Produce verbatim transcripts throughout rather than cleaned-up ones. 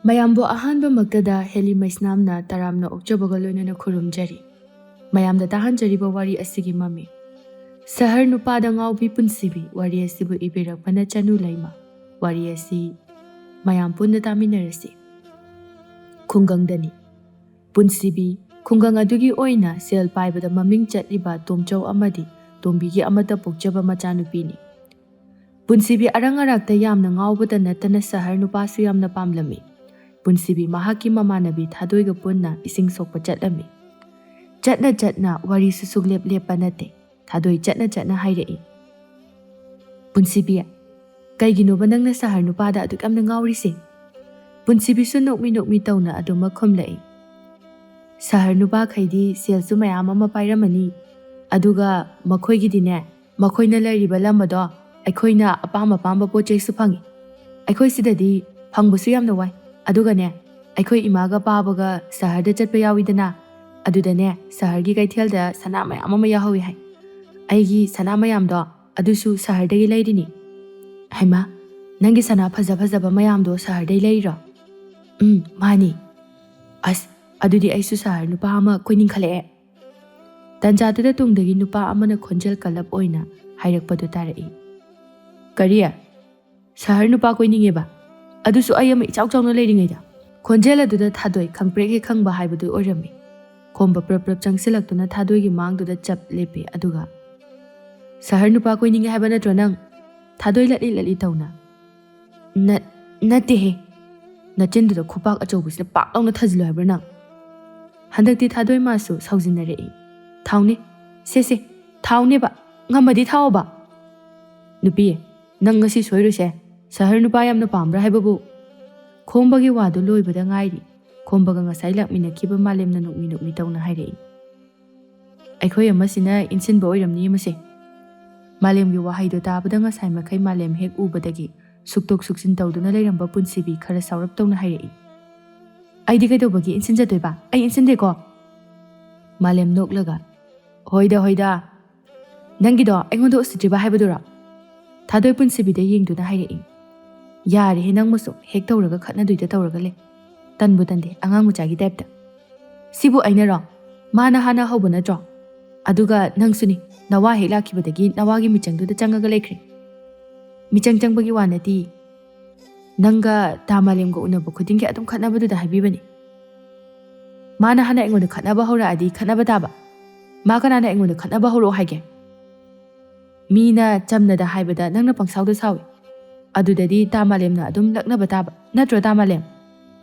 ꯃꯌꯥꯝꯕꯨ ꯑꯍꯥꯟꯕꯃꯛꯇꯗ ꯍꯦꯂꯤ ꯃꯩꯁꯅꯥꯝꯅ ꯇꯔꯥꯝꯅ ꯑꯣꯛꯆꯕꯒ ꯂꯣꯏꯅꯅ ꯈꯨꯔꯨꯝꯖꯔꯤ꯫ ꯃꯌꯥꯝꯗ ꯇꯥꯍꯟꯖꯔꯤꯕ ꯋꯥꯔꯤ ꯑꯁꯤꯒꯤ ꯃꯃꯤꯡ ꯁꯍꯔ ꯅꯨꯄꯥꯗ ꯉꯥꯎꯕꯤ ꯄꯨꯟꯁꯤꯕꯤ꯫ ꯋꯥꯔꯤ ꯑꯁꯤꯕꯨ ꯏꯕꯤꯔꯛꯄꯅ ꯆꯅꯨ ꯂꯩꯃ꯫ ꯋꯥꯔꯤ ꯑꯁꯤ ꯃꯌꯥꯝ ꯄꯨꯟꯅ ꯇꯥꯃꯤꯟꯅꯔꯁꯤ꯫ ꯈꯨꯡꯒꯪꯗꯅꯤ꯫ ꯄꯨꯟꯁꯤꯕꯤ ꯈꯨꯡꯒꯪ ꯑꯗꯨꯒꯤ ꯑꯣꯏꯅ ꯁꯦꯜ ꯄꯥꯏꯕꯗ ꯃꯃꯤꯡ ꯆꯠꯂꯤꯕ ꯇꯣꯝꯆꯧ ꯑꯃꯗꯤ ꯇꯣꯝꯕꯤꯒꯤ ꯑꯃꯠꯇ ꯄꯣꯛꯆꯕ ꯃꯆꯥꯅꯨꯄꯤꯅꯤ꯫ ꯄꯨꯟꯁꯤꯕꯤ ꯑꯔꯪ ꯑꯔꯥꯛꯇ ꯌꯥꯝꯅ ꯉꯥꯎꯕꯗ ꯅꯠꯇꯅ ꯁꯍꯔ ꯅꯨꯄꯥꯁꯨ ꯌꯥꯝꯅ ꯄꯥꯝꯂꯝꯃꯤ꯫ ꯄꯨꯟꯁꯤꯕꯤ ꯃꯍꯥꯛꯀꯤ ꯃꯃꯥꯟꯅꯕꯤ ꯊꯥꯗꯣꯏꯒ ꯄꯨꯟꯅ ꯏꯁꯤꯡ ꯁꯣꯛꯄ ꯆꯠꯂꯝꯃꯤ꯫ ꯆꯠꯅ ꯆꯠꯅ ꯋꯥꯔꯤꯁꯨ ꯁꯨꯛꯂꯦꯞ ꯂꯦꯞꯄ ꯅꯠꯇꯦ꯫ ꯊꯥꯗꯣꯏ ꯆꯠꯅ ꯆꯠꯅ ꯍꯥꯏꯔꯛꯏ, "ꯄꯨꯟꯁꯤꯕꯤ, ꯀꯩꯒꯤꯅꯣꯕ ꯅꯪꯅ ꯁꯍꯔ ꯅꯨꯄꯥꯗ ꯑꯗꯨꯛ ꯌꯥꯝꯅ ꯉꯥꯎꯔꯤꯁꯦ?" ꯄꯨꯟꯁꯤꯕꯤꯁꯨ ꯅꯣꯛꯃꯤ ꯅꯣꯛꯃꯤ ꯇꯧꯅ ꯑꯗꯨꯃꯛ ꯈꯨꯝꯂꯛꯏ, "ꯁꯍꯔ ꯅꯨꯄꯥꯈꯩꯗꯤ ꯁꯦꯜꯁꯨ ꯃꯌꯥꯝ ꯑꯃ ꯄꯥꯏꯔꯝꯃꯅꯤ, ꯑꯗꯨꯒ ꯃꯈꯣꯏꯒꯤꯗꯤꯅꯦ, ꯃꯈꯣꯏꯅ ꯂꯩꯔꯤꯕ ꯂꯝ ꯑꯗꯣ ꯑꯩꯈꯣꯏꯅ ꯑꯄꯥꯝ ꯑꯄꯥꯝꯕ ꯄꯣꯠ ꯆꯩꯁꯨ ꯐꯪꯉꯤ꯫ ꯑꯩꯈꯣꯏ ꯁꯤꯗꯗꯤ ꯐꯪꯕꯁꯨ ꯌꯥꯝꯅ ꯋꯥꯏ꯫ ꯑꯗꯨꯒꯅꯦ, ꯑꯩꯈꯣꯏ ꯏꯃꯥꯒ ꯄꯥꯕꯒ ꯁꯍꯔꯗ ꯆꯠꯄ ꯌꯥꯎꯏꯗꯅ, ꯑꯗꯨꯗꯅꯦ ꯁꯍꯔꯒꯤ ꯀꯩꯊꯦꯜꯗ ꯁꯅꯥ ꯃꯌꯥꯝ ꯑꯃ ꯌꯥꯎꯍꯧꯋꯤ ꯍꯥꯏ꯫ ꯑꯩꯒꯤ ꯁꯅꯥ ꯃꯌꯥꯝꯗꯣ ꯑꯗꯨꯁꯨ ꯁꯍꯔꯗꯒꯤ ꯂꯩꯔꯤꯅꯤ꯫" "ꯍꯩꯃꯥ, ꯅꯪꯒꯤ ꯁꯅꯥ ꯐꯖ ꯐꯖꯕ ꯃꯌꯥꯝꯗꯣ ꯁꯍꯔꯗꯩ ꯂꯩꯔꯤꯔꯣ?" "ꯎꯝ, ꯃꯥꯅꯤ꯫" "ꯑꯁ, ꯑꯗꯨꯗꯤ ꯑꯩꯁꯨ ꯁꯍꯔ ꯅꯨꯄꯥ ꯑꯃ ꯀꯣꯏꯅꯤꯡꯈꯠꯂꯛꯑꯦ꯫" ꯇꯟꯖꯥꯗꯨꯗ ꯇꯨꯡꯗꯒꯤ ꯅꯨꯄꯥ ꯑꯃꯅ ꯈꯣꯟꯖꯦꯜ ꯀꯜꯂꯞ ꯑꯣꯏꯅ ꯍꯥꯏꯔꯛꯄꯗꯨ ꯇꯥꯔꯛꯏ, "ꯀꯔꯤ? ꯁꯍꯔ ꯅꯨꯄꯥ ꯀꯣꯏꯅꯤꯡꯉꯦꯕ? ꯑꯗꯨꯁꯨ ꯑꯩ ꯑꯃ ꯏꯆꯥꯎ ꯆꯥꯎꯅ ꯂꯩꯔꯤꯉꯩꯗ?" ꯈꯣꯟꯖꯦꯜ ꯑꯗꯨꯗ ꯊꯥꯗꯣꯏ ꯈꯪꯄ꯭ꯔꯦꯛ ꯍꯦꯛ ꯈꯪꯕ ꯍꯥꯏꯕꯗꯨ ꯑꯣꯏꯔꯝꯃꯤ꯫ ꯈꯣꯝꯕ ꯄ꯭ꯔꯞ ꯄ꯭ꯔꯞ ꯆꯪꯁꯤꯜꯂꯛꯇꯨꯅ ꯊꯥꯗꯣꯏꯒꯤ ꯃꯥꯡꯗꯨꯗ ꯆꯞ ꯂꯦꯞꯄꯤ꯫ ꯑꯗꯨꯒ, "ꯁꯍꯔ ꯅꯨꯄꯥ ꯀꯣꯏꯅꯤꯡꯉꯦ ꯍꯥꯏꯕ ꯅꯠꯇ꯭ꯔꯣ ꯅꯪ?" ꯊꯥꯗꯣꯏ ꯂꯠꯂꯤ ꯂꯠꯂꯤ ꯇꯧꯅ, "ꯅ-, ꯅꯠꯇꯦꯍꯦ꯫ ꯅꯆꯤꯟꯗꯨꯗ ꯈꯨꯄꯥꯛ ꯑꯆꯧꯕꯁꯤꯅ ꯄꯥꯛ ꯂꯥꯎꯅ ꯊꯥꯖꯤꯜꯂꯨ ꯍꯥꯏꯕ꯭ꯔꯥ ꯅꯪ?" ꯍꯟꯗꯛꯇꯤ ꯊꯥꯗꯣꯏ ꯃꯥꯁꯨ ꯁꯥꯎꯖꯤꯟꯅꯔꯛꯏ꯫ "ꯊꯥꯎꯅꯦ, ꯁꯦ ꯁꯦ, ꯊꯥꯎꯅꯦꯕ, ꯉꯝꯃꯗꯤ ꯊꯥꯎꯑꯣꯕ꯫" "ꯅꯨꯄꯤ, ꯅꯪ ꯉꯁꯤ ꯁꯣꯏꯔꯨꯁꯦ, ꯁꯍꯔ ꯅꯨꯄꯥ ꯌꯥꯝꯅ ꯄꯥꯝꯕ꯭ꯔꯥ ꯍꯥꯏꯕꯕꯨ?" ꯈꯣꯝꯕꯒꯤ ꯋꯥꯗꯨ ꯂꯣꯏꯕꯗ ꯉꯥꯏꯔꯤ꯫ ꯈꯣꯝꯕꯒ ꯉꯁꯥꯏ ꯂꯥꯛꯃꯤꯟꯅꯈꯤꯕ ꯃꯥꯂꯦꯝꯅ ꯅꯣꯛꯃꯤ ꯅꯣꯛꯃꯤ ꯇꯧꯅ ꯍꯥꯏꯔꯛꯏ꯫ "ꯑꯩꯈꯣꯏ ꯑꯃꯁꯤꯅ ꯏꯟꯁꯤꯟꯕ ꯑꯣꯏꯔꯝꯅꯤ ꯃꯁꯦ꯫" ꯃꯥꯂꯦꯝꯒꯤ ꯋꯥꯍꯩꯗꯣ ꯇꯥꯕꯗ ꯉꯁꯥꯏ ꯃꯈꯩ ꯃꯥꯂꯦꯝ ꯍꯦꯛ ꯎꯕꯗꯒꯤ ꯁꯨꯛꯇꯣꯛ ꯁꯨꯛꯆꯤꯟ ꯇꯧꯗꯨꯅ ꯂꯩꯔꯝꯕ ꯄꯨꯟꯁꯤꯕꯤ ꯈꯔ ꯁꯥꯎꯔꯞ ꯇꯧꯅ ꯍꯥꯏꯔꯛꯏ꯫ "ꯑꯩꯗꯤ ꯀꯩꯗꯧꯕꯒꯤ ꯏꯟꯁꯤꯟꯖꯗꯣꯏꯕ? ꯑꯩ ꯏꯟꯁꯤꯟꯗꯦꯀꯣ꯫" ꯃꯥꯂꯦꯝ ꯅꯣꯛꯂꯒ, "ꯍꯣꯏꯗ, ꯍꯣꯏꯗ, ꯅꯪꯒꯤꯗꯣ ꯑꯩꯉꯣꯟꯗ ꯎꯁꯤꯠꯇ꯭ꯔꯤꯕ ꯍꯥꯏꯕꯗꯨꯔꯣ?" ꯊꯥꯗꯣꯏ ꯄꯨꯟꯁꯤꯕꯤꯗ ꯌꯦꯡꯗꯨꯅ ꯍꯥꯏꯔꯛꯏ꯫ "ꯌꯥꯔꯦꯍꯦ, ꯅꯪ ꯃꯁꯨ ꯍꯦꯛ ꯇꯧꯔꯒ ꯈꯠꯅꯗꯣꯏꯗ ꯇꯧꯔꯒ ꯂꯩ꯫ ꯇꯟꯕꯨ ꯇꯟꯗꯦ, ꯑꯉꯥꯡ ꯃꯆꯥꯒꯤ ꯇꯥꯏꯞꯇ꯫ ꯁꯤꯕꯨ ꯑꯩꯅꯔꯣ? ꯃꯥꯅ ꯍꯥꯟꯅ ꯍꯧꯕ ꯅꯠꯇ꯭ꯔꯣ? ꯑꯗꯨꯒ ꯅꯪꯁꯨꯅꯤ, ꯅꯋꯥ ꯍꯦꯛ ꯂꯥꯛꯈꯤꯕꯗꯒꯤ ꯅꯋꯥꯒꯤ ꯃꯤꯆꯪꯗꯨꯗ ꯆꯪꯉꯒ ꯂꯩꯈ꯭ꯔꯦ꯫ ꯃꯤꯆꯪ ꯆꯪꯕꯒꯤ ꯋꯥ ꯅꯠꯇꯦ꯫ ꯅꯪꯒ ꯇꯥ ꯃꯥꯂꯦꯝꯒ ꯎꯅꯕ ꯈꯨꯗꯤꯡꯒꯤ ꯑꯗꯨꯝ ꯈꯠꯅꯕꯗꯨꯗ ꯍꯥꯏꯕꯤꯕꯅꯤ꯫ ꯃꯥꯅ ꯍꯥꯟꯅ ꯑꯩꯉꯣꯟꯗ ꯈꯠꯅꯕ ꯍꯧꯔꯛꯑꯗꯤ ꯈꯠꯅꯕ ꯇꯥꯕ꯫ ꯃꯥ ꯀꯅꯥꯅ ꯑꯩꯉꯣꯟꯗ ꯈꯠꯅꯕ ꯍꯧꯔꯛꯑꯣ ꯍꯥꯏꯒꯦ? ꯃꯤꯅ ꯆꯝꯅꯗ ꯍꯥꯏꯕꯗ ꯅꯪꯅ ꯄꯪꯁꯥꯎꯗ ꯁꯥꯎꯏ꯫ ꯑꯗꯨꯗꯗꯤ ꯇꯥ ꯃꯥꯂꯦꯝꯅ ꯑꯗꯨꯝ ꯂꯛꯅꯕ ꯇꯥꯕ꯫ ꯅꯠꯇ꯭ꯔꯣ, ꯇꯥ ꯃꯥꯂꯦꯝ?"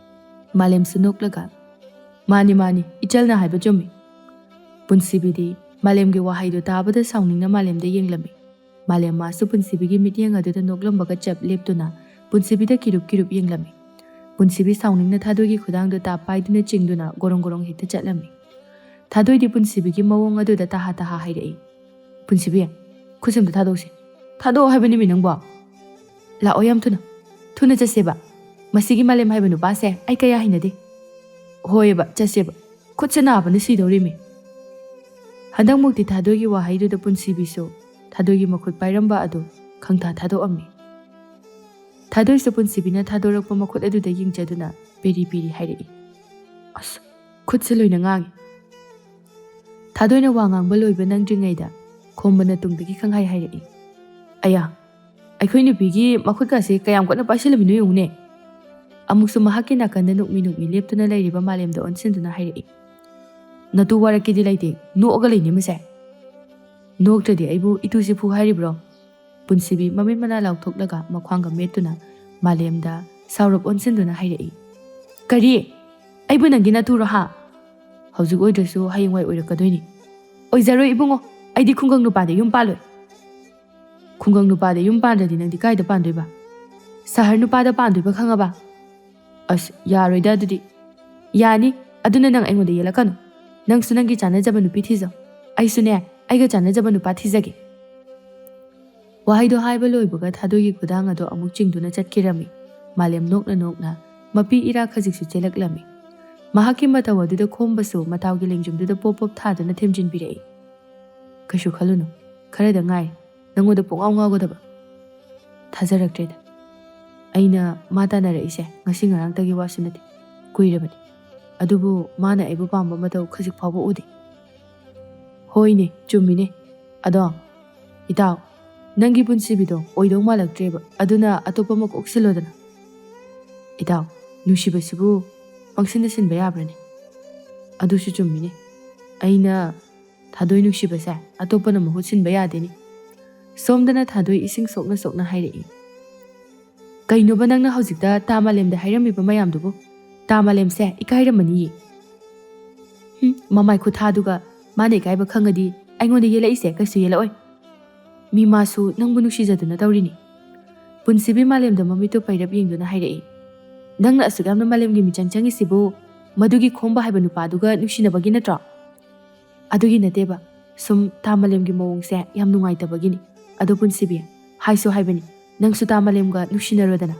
ꯃꯥꯂꯦꯝꯁꯨ ꯅꯣꯛꯂꯒ, "ꯃꯥꯅꯤ, ꯃꯥꯅꯤ, ꯏꯆꯜꯅ ꯍꯥꯏꯕ ꯆꯨꯝꯃꯤ꯫" ꯄꯨꯟꯁꯤꯕꯤꯗꯤ ꯃꯥꯂꯦꯝꯒꯤ ꯋꯥꯍꯩꯗꯨ ꯇꯥꯕꯗ ꯁꯥꯎꯅꯤꯡꯅ ꯃꯥꯂꯦꯝꯗ ꯌꯦꯡꯂꯝꯃꯤ꯫ ꯃꯥꯂꯦꯝ ꯃꯥꯁꯨ ꯄꯨꯟꯁꯤꯕꯤꯒꯤ ꯃꯤꯠꯌꯦꯡ ꯑꯗꯨꯗ ꯅꯣꯛꯂꯝꯕꯒ ꯆꯞ ꯂꯦꯞꯇꯨꯅ ꯄꯨꯟꯁꯤꯕꯤꯗ ꯀꯤꯔꯨꯞ ꯀꯤꯔꯨꯞ ꯌꯦꯡꯂꯝꯃꯤ꯫ ꯄꯨꯟꯁꯤꯕꯤ ꯁꯥꯎꯅꯤꯡꯅ ꯊꯥꯗꯣꯏꯒꯤ ꯈꯨꯗꯥꯡꯗꯨ ꯇꯥꯞ ꯄꯥꯏꯗꯨꯅ ꯆꯤꯡꯗꯨꯅ ꯒꯣꯔꯣꯡ ꯒꯣꯔꯣꯡ ꯍꯦꯛꯇ ꯆꯠꯂꯝꯃꯤ꯫ ꯊꯥꯗꯣꯏꯗꯤ ꯄꯨꯟꯁꯤꯕꯤꯒꯤ ꯃꯑꯣꯡ ꯑꯗꯨꯗ ꯇꯍꯥ ꯇꯍꯥ ꯍꯥꯏꯔꯛꯏ, "ꯄꯨꯟꯁꯤꯕꯤ, ꯈꯨꯠꯁꯦ ꯑꯝꯇ ꯊꯥꯗꯣꯛꯁꯤ꯫ ꯊꯥꯗꯣꯛꯑꯣ ꯍꯥꯏꯕꯅꯤꯃꯤ ꯅꯪꯕꯣ꯫ ꯂꯥꯛꯑꯣ ꯌꯥꯝ ꯊꯨꯅ꯫ ꯊꯨꯅ ꯆꯠꯁꯦꯕ꯫ ꯃꯁꯤꯒꯤ ꯃꯥꯂꯦꯝ ꯍꯥꯏꯕ ꯅꯨꯄꯥꯁꯦ ꯑꯩ ꯀꯌꯥ ꯍꯩꯅꯗꯦ꯫" "ꯍꯣꯏꯑꯕ, ꯆꯠꯁꯦꯕ꯫ ꯈꯨꯠꯁꯦ ꯅꯥꯕꯅ ꯁꯤꯗꯧꯔꯤꯃꯤ꯫" ꯍꯟꯗꯛꯃꯨꯛꯇꯤ ꯊꯥꯗꯣꯏꯒꯤ ꯋꯥꯍꯩꯗꯨꯗ ꯄꯨꯟꯁꯤꯕꯤꯁꯨ ꯊꯥꯗꯣꯏꯒꯤ ꯃꯈꯨꯠ ꯄꯥꯏꯔꯝꯕ ꯑꯗꯨ ꯈꯪꯊꯥ ꯊꯥꯗꯣꯛꯑꯝꯃꯤ꯫ ꯊꯥꯗꯣꯏꯁꯨ ꯄꯨꯟꯁꯤꯕꯤꯅ ꯊꯥꯗꯣꯔꯛꯄ ꯃꯈꯨꯠ ꯑꯗꯨꯗ ꯌꯦꯡꯖꯗꯨꯅ ꯄꯦꯔꯤ ꯄꯦꯔꯤ ꯍꯥꯏꯔꯛꯏ, "ꯑꯁ, ꯈꯨꯠꯁꯦ ꯂꯣꯏꯅ ꯉꯥꯡꯉꯤ꯫" ꯊꯥꯗꯣꯏꯅ ꯋꯥ ꯉꯥꯡꯕ ꯂꯣꯏꯕ ꯅꯪꯗ꯭ꯔꯤꯉꯩꯗ ꯈꯣꯝꯕꯅ ꯇꯨꯡꯗꯒꯤ ꯈꯪꯍꯥꯏ ꯍꯥꯏꯔꯛꯏ, "ꯑꯌꯥ, ꯑꯩꯈꯣꯏ ꯅꯨꯄꯤꯒꯤ ꯃꯈꯨꯠꯀꯥꯁꯦ ꯀꯌꯥꯝ ꯀꯟꯅ ꯄꯥꯏꯁꯤꯜꯂꯝꯃꯤꯅꯣ ꯌꯦꯡꯉꯨꯅꯦ꯫" ꯑꯃꯨꯛꯁꯨ ꯃꯍꯥꯛꯀꯤ ꯅꯥꯀꯟꯗ ꯅꯣꯛꯃꯤ ꯅꯣꯛꯃꯤ ꯂꯦꯞꯇꯨꯅ ꯂꯩꯔꯤꯕ ꯃꯥꯂꯦꯝꯗ ꯑꯣꯟꯁꯤꯟꯗꯨꯅ ꯍꯥꯏꯔꯛꯏ, "ꯅꯇꯨ ꯋꯥꯔꯛꯀꯤꯗꯤ ꯂꯩꯇꯦ, ꯅꯣꯛꯑꯒ ꯂꯩꯅꯦ ꯃꯁꯦ꯫" "ꯅꯣꯛꯇ꯭ꯔꯗꯤ ꯑꯩꯕꯨ ꯏꯇꯨꯁꯤ ꯐꯨ ꯍꯥꯏꯔꯤꯕ꯭ꯔꯣ?" ꯄꯨꯟꯁꯤꯕꯤ ꯃꯃꯤꯠ ꯃꯅꯥ ꯂꯥꯎꯊꯣꯛꯂꯒ ꯃꯈ꯭ꯋꯥꯡꯒ ꯃꯦꯠꯇꯨꯅ ꯃꯥꯂꯦꯝꯗ ꯁꯥꯎꯔꯞ ꯑꯣꯟꯁꯤꯟꯗꯨꯅ ꯍꯥꯏꯔꯛꯏ, "ꯀꯔꯤ? ꯑꯩꯕꯨ ꯅꯪꯒꯤ ꯅꯇꯨꯔꯣ ꯍꯥ? ꯍꯧꯖꯤꯛ ꯑꯣꯏꯗ꯭ꯔꯁꯨ ꯍꯌꯦꯡꯋꯥꯏ ꯑꯣꯏꯔꯛꯀꯗꯣꯏꯅꯤ꯫" "ꯑꯣꯏꯖꯔꯣꯏ ꯏꯕꯨꯡꯉꯣ, ꯑꯩꯗꯤ ꯈꯨꯡꯒꯪ ꯅꯨꯄꯥꯗ ꯌꯨꯝ ꯄꯥꯜꯂꯣꯏ꯫" "ꯈꯨꯡꯒꯪ ꯅꯨꯄꯥꯗ ꯌꯨꯝ ꯄꯥꯟꯗ꯭ꯔꯗꯤ ꯅꯪꯗꯤ ꯀꯥꯏꯗ ꯄꯥꯟꯗꯣꯏꯕ? ꯁꯍꯔ ꯅꯨꯄꯥꯗ ꯄꯥꯟꯗꯣꯏꯕ ꯈꯪꯉꯕ?" "ꯑꯁ, ꯌꯥꯔꯣꯏꯗ ꯑꯗꯨꯗꯤ꯫" "ꯌꯥꯅꯤ, ꯑꯗꯨꯅ ꯅꯪ ꯑꯩꯉꯣꯟꯗ ꯌꯦꯠꯂꯛꯀꯅꯨ꯫ ꯅꯪꯁꯨ ꯅꯪꯒꯤ ꯆꯥꯟꯅꯖꯕ ꯅꯨꯄꯤ ꯊꯤꯖꯧ, ꯑꯩꯁꯨꯅꯦ ꯑꯩꯒ ꯆꯥꯟꯅꯖꯕ ꯅꯨꯄꯥ ꯊꯤꯖꯒꯦ꯫" ꯋꯥꯍꯩꯗꯣ ꯍꯥꯏꯕ ꯂꯣꯏꯕꯒ ꯊꯥꯗꯣꯏꯒꯤ ꯈꯨꯗꯥꯡ ꯑꯗꯣ ꯑꯃꯨꯛ ꯆꯤꯡꯗꯨꯅ ꯆꯠꯈꯤꯔꯝꯃꯤ꯫ ꯃꯥꯂꯦꯝ ꯅꯣꯛꯅ ꯅꯣꯛꯅ ꯃꯄꯤ ꯏꯔꯥ ꯈꯖꯤꯛꯁꯨ ꯆꯦꯜꯂꯛꯂꯝꯃꯤ꯫ ꯃꯍꯥꯛꯀꯤ ꯃꯇꯧ ꯑꯗꯨꯗ ꯈꯣꯝꯕꯁꯨ ꯃꯇꯥꯎꯒꯤ ꯂꯦꯡꯖꯨꯝꯗꯨꯗ ꯄꯣꯞ ꯄꯣꯞ ꯊꯥꯗꯨꯅ ꯊꯦꯝꯖꯤꯟꯕꯤꯔꯛꯏ꯫ "ꯀꯩꯁꯨ ꯈꯜꯂꯨꯅꯨ, ꯈꯔꯗ ꯉꯥꯏꯔꯦ ꯅꯪꯉꯣꯟꯗ ꯄꯨꯡꯉꯥꯎ ꯉꯥꯎꯒꯗꯕ꯫" "ꯊꯥꯖꯔꯛꯇ꯭ꯔꯦꯗ꯫" ꯑꯩꯅ ꯃꯥ ꯇꯥꯟꯅꯔꯛꯏꯁꯦ ꯉꯁꯤ ꯉꯔꯥꯡꯇꯒꯤ ꯋꯥꯁꯨ ꯅꯠꯇꯦ, ꯀꯨꯏꯔꯕꯅꯤ꯫ ꯑꯗꯨꯕꯨ ꯃꯥꯅ ꯑꯩꯕꯨ ꯄꯥꯝꯕ ꯃꯇꯧ ꯈꯖꯤꯛ ꯐꯥꯎꯕ ꯎꯗꯦ꯫ ꯍꯣꯏꯅꯦ, ꯆꯨꯝꯃꯤꯅꯦ꯫ ꯑꯗꯣ, ꯏꯇꯥꯎ, ꯅꯪꯒꯤ ꯄꯨꯟꯁꯤꯕꯤꯗꯣ ꯑꯣꯏꯗꯧ ꯃꯥꯜꯂꯛꯇ꯭ꯔꯦꯕ, ꯑꯗꯨꯅ ꯑꯇꯣꯞꯄ ꯑꯃ ꯀꯣꯛ ꯁꯤꯜꯂꯣꯗꯅ꯫ ꯏꯇꯥꯎ, ꯅꯨꯡꯁꯤꯕꯁꯤꯕꯨ ꯄꯪꯁꯤꯟꯗ ꯁꯤꯟꯕ ꯌꯥꯕ꯭ꯔꯅꯦ? ꯑꯗꯨꯁꯨ ꯆꯨꯝꯃꯤꯅꯦ꯫ ꯑꯩꯅ ꯊꯥꯗꯣꯏ ꯅꯨꯡꯁꯤꯕꯁꯦ ꯑꯇꯣꯞꯄꯅ ꯃꯍꯨꯠ ꯁꯤꯟꯕ ꯌꯥꯗꯦꯅꯦ꯫ ꯁꯣꯝꯗꯅ ꯊꯥꯗꯣꯏ ꯏꯁꯤꯡ ꯁꯣꯛꯅ ꯁꯣꯛꯅ ꯍꯥꯏꯔꯛꯏ꯫ ꯀꯩꯅꯣꯕ ꯅꯪꯅ ꯍꯧꯖꯤꯛꯇ ꯇꯥ ꯃꯥꯂꯦꯝꯗ ꯍꯥꯏꯔꯝꯃꯤꯕ ꯃꯌꯥꯝꯗꯨꯕꯨ? ꯇꯥ ꯃꯥꯂꯦꯝꯁꯦ ꯏꯀꯥꯏꯔꯝꯃꯅꯤꯌꯦ꯫ ꯍꯨꯝ, ꯃꯃꯥꯏ ꯈꯨꯊꯥꯗꯨꯒ ꯃꯥꯅ ꯏꯀꯥꯏꯕ ꯈꯪꯉꯗꯤ ꯑꯩꯉꯣꯟꯗ ꯌꯦꯜꯂꯛꯏꯁꯦ ꯀꯩꯁꯨ ꯌꯦꯜꯂꯛꯑꯣꯏ꯫ ꯃꯤ ꯃꯥꯁꯨ ꯅꯪꯕꯨ ꯅꯨꯡꯁꯤꯖꯗꯨꯅ ꯇꯧꯔꯤꯅꯤ꯫ ꯄꯨꯟꯁꯤꯕꯤ ꯃꯥꯂꯦꯝꯗ ꯃꯃꯤꯠꯇꯨ ꯄꯩꯔꯞ ꯌꯦꯡꯗꯨꯅ ꯍꯥꯏꯔꯛꯏ꯫ ꯅꯪꯅ ꯑꯁꯨꯛ ꯌꯥꯝꯅ ꯃꯥꯂꯦꯝꯒꯤ ꯃꯤꯆꯪ ꯆꯪꯉꯤꯁꯤꯕꯨ ꯃꯗꯨꯒꯤ ꯈꯣꯝꯕ ꯍꯥꯏꯕ ꯅꯨꯄꯥꯗꯨꯒ ꯅꯨꯡꯁꯤꯅꯕꯒꯤ ꯅꯠꯇ꯭ꯔꯣ? ꯑꯗꯨꯒꯤ ꯅꯠꯇꯦꯕ, ꯁꯨꯝ ꯇꯥ ꯃꯥꯂꯦꯝꯒꯤ ꯃꯑꯣꯡꯁꯦ ꯌꯥꯝ ꯅꯨꯡꯉꯥꯏꯇꯕꯒꯤꯅꯤ꯫ ꯑꯗꯣ ꯄꯨꯟꯁꯤꯕꯤ, ꯍꯥꯏꯁꯨ ꯍꯥꯏꯕꯅꯤ, ꯅꯪꯁꯨ ꯇꯥ ꯃꯥꯂꯦꯝꯒ ꯅꯨꯡꯁꯤꯅꯔꯣꯗꯅ꯫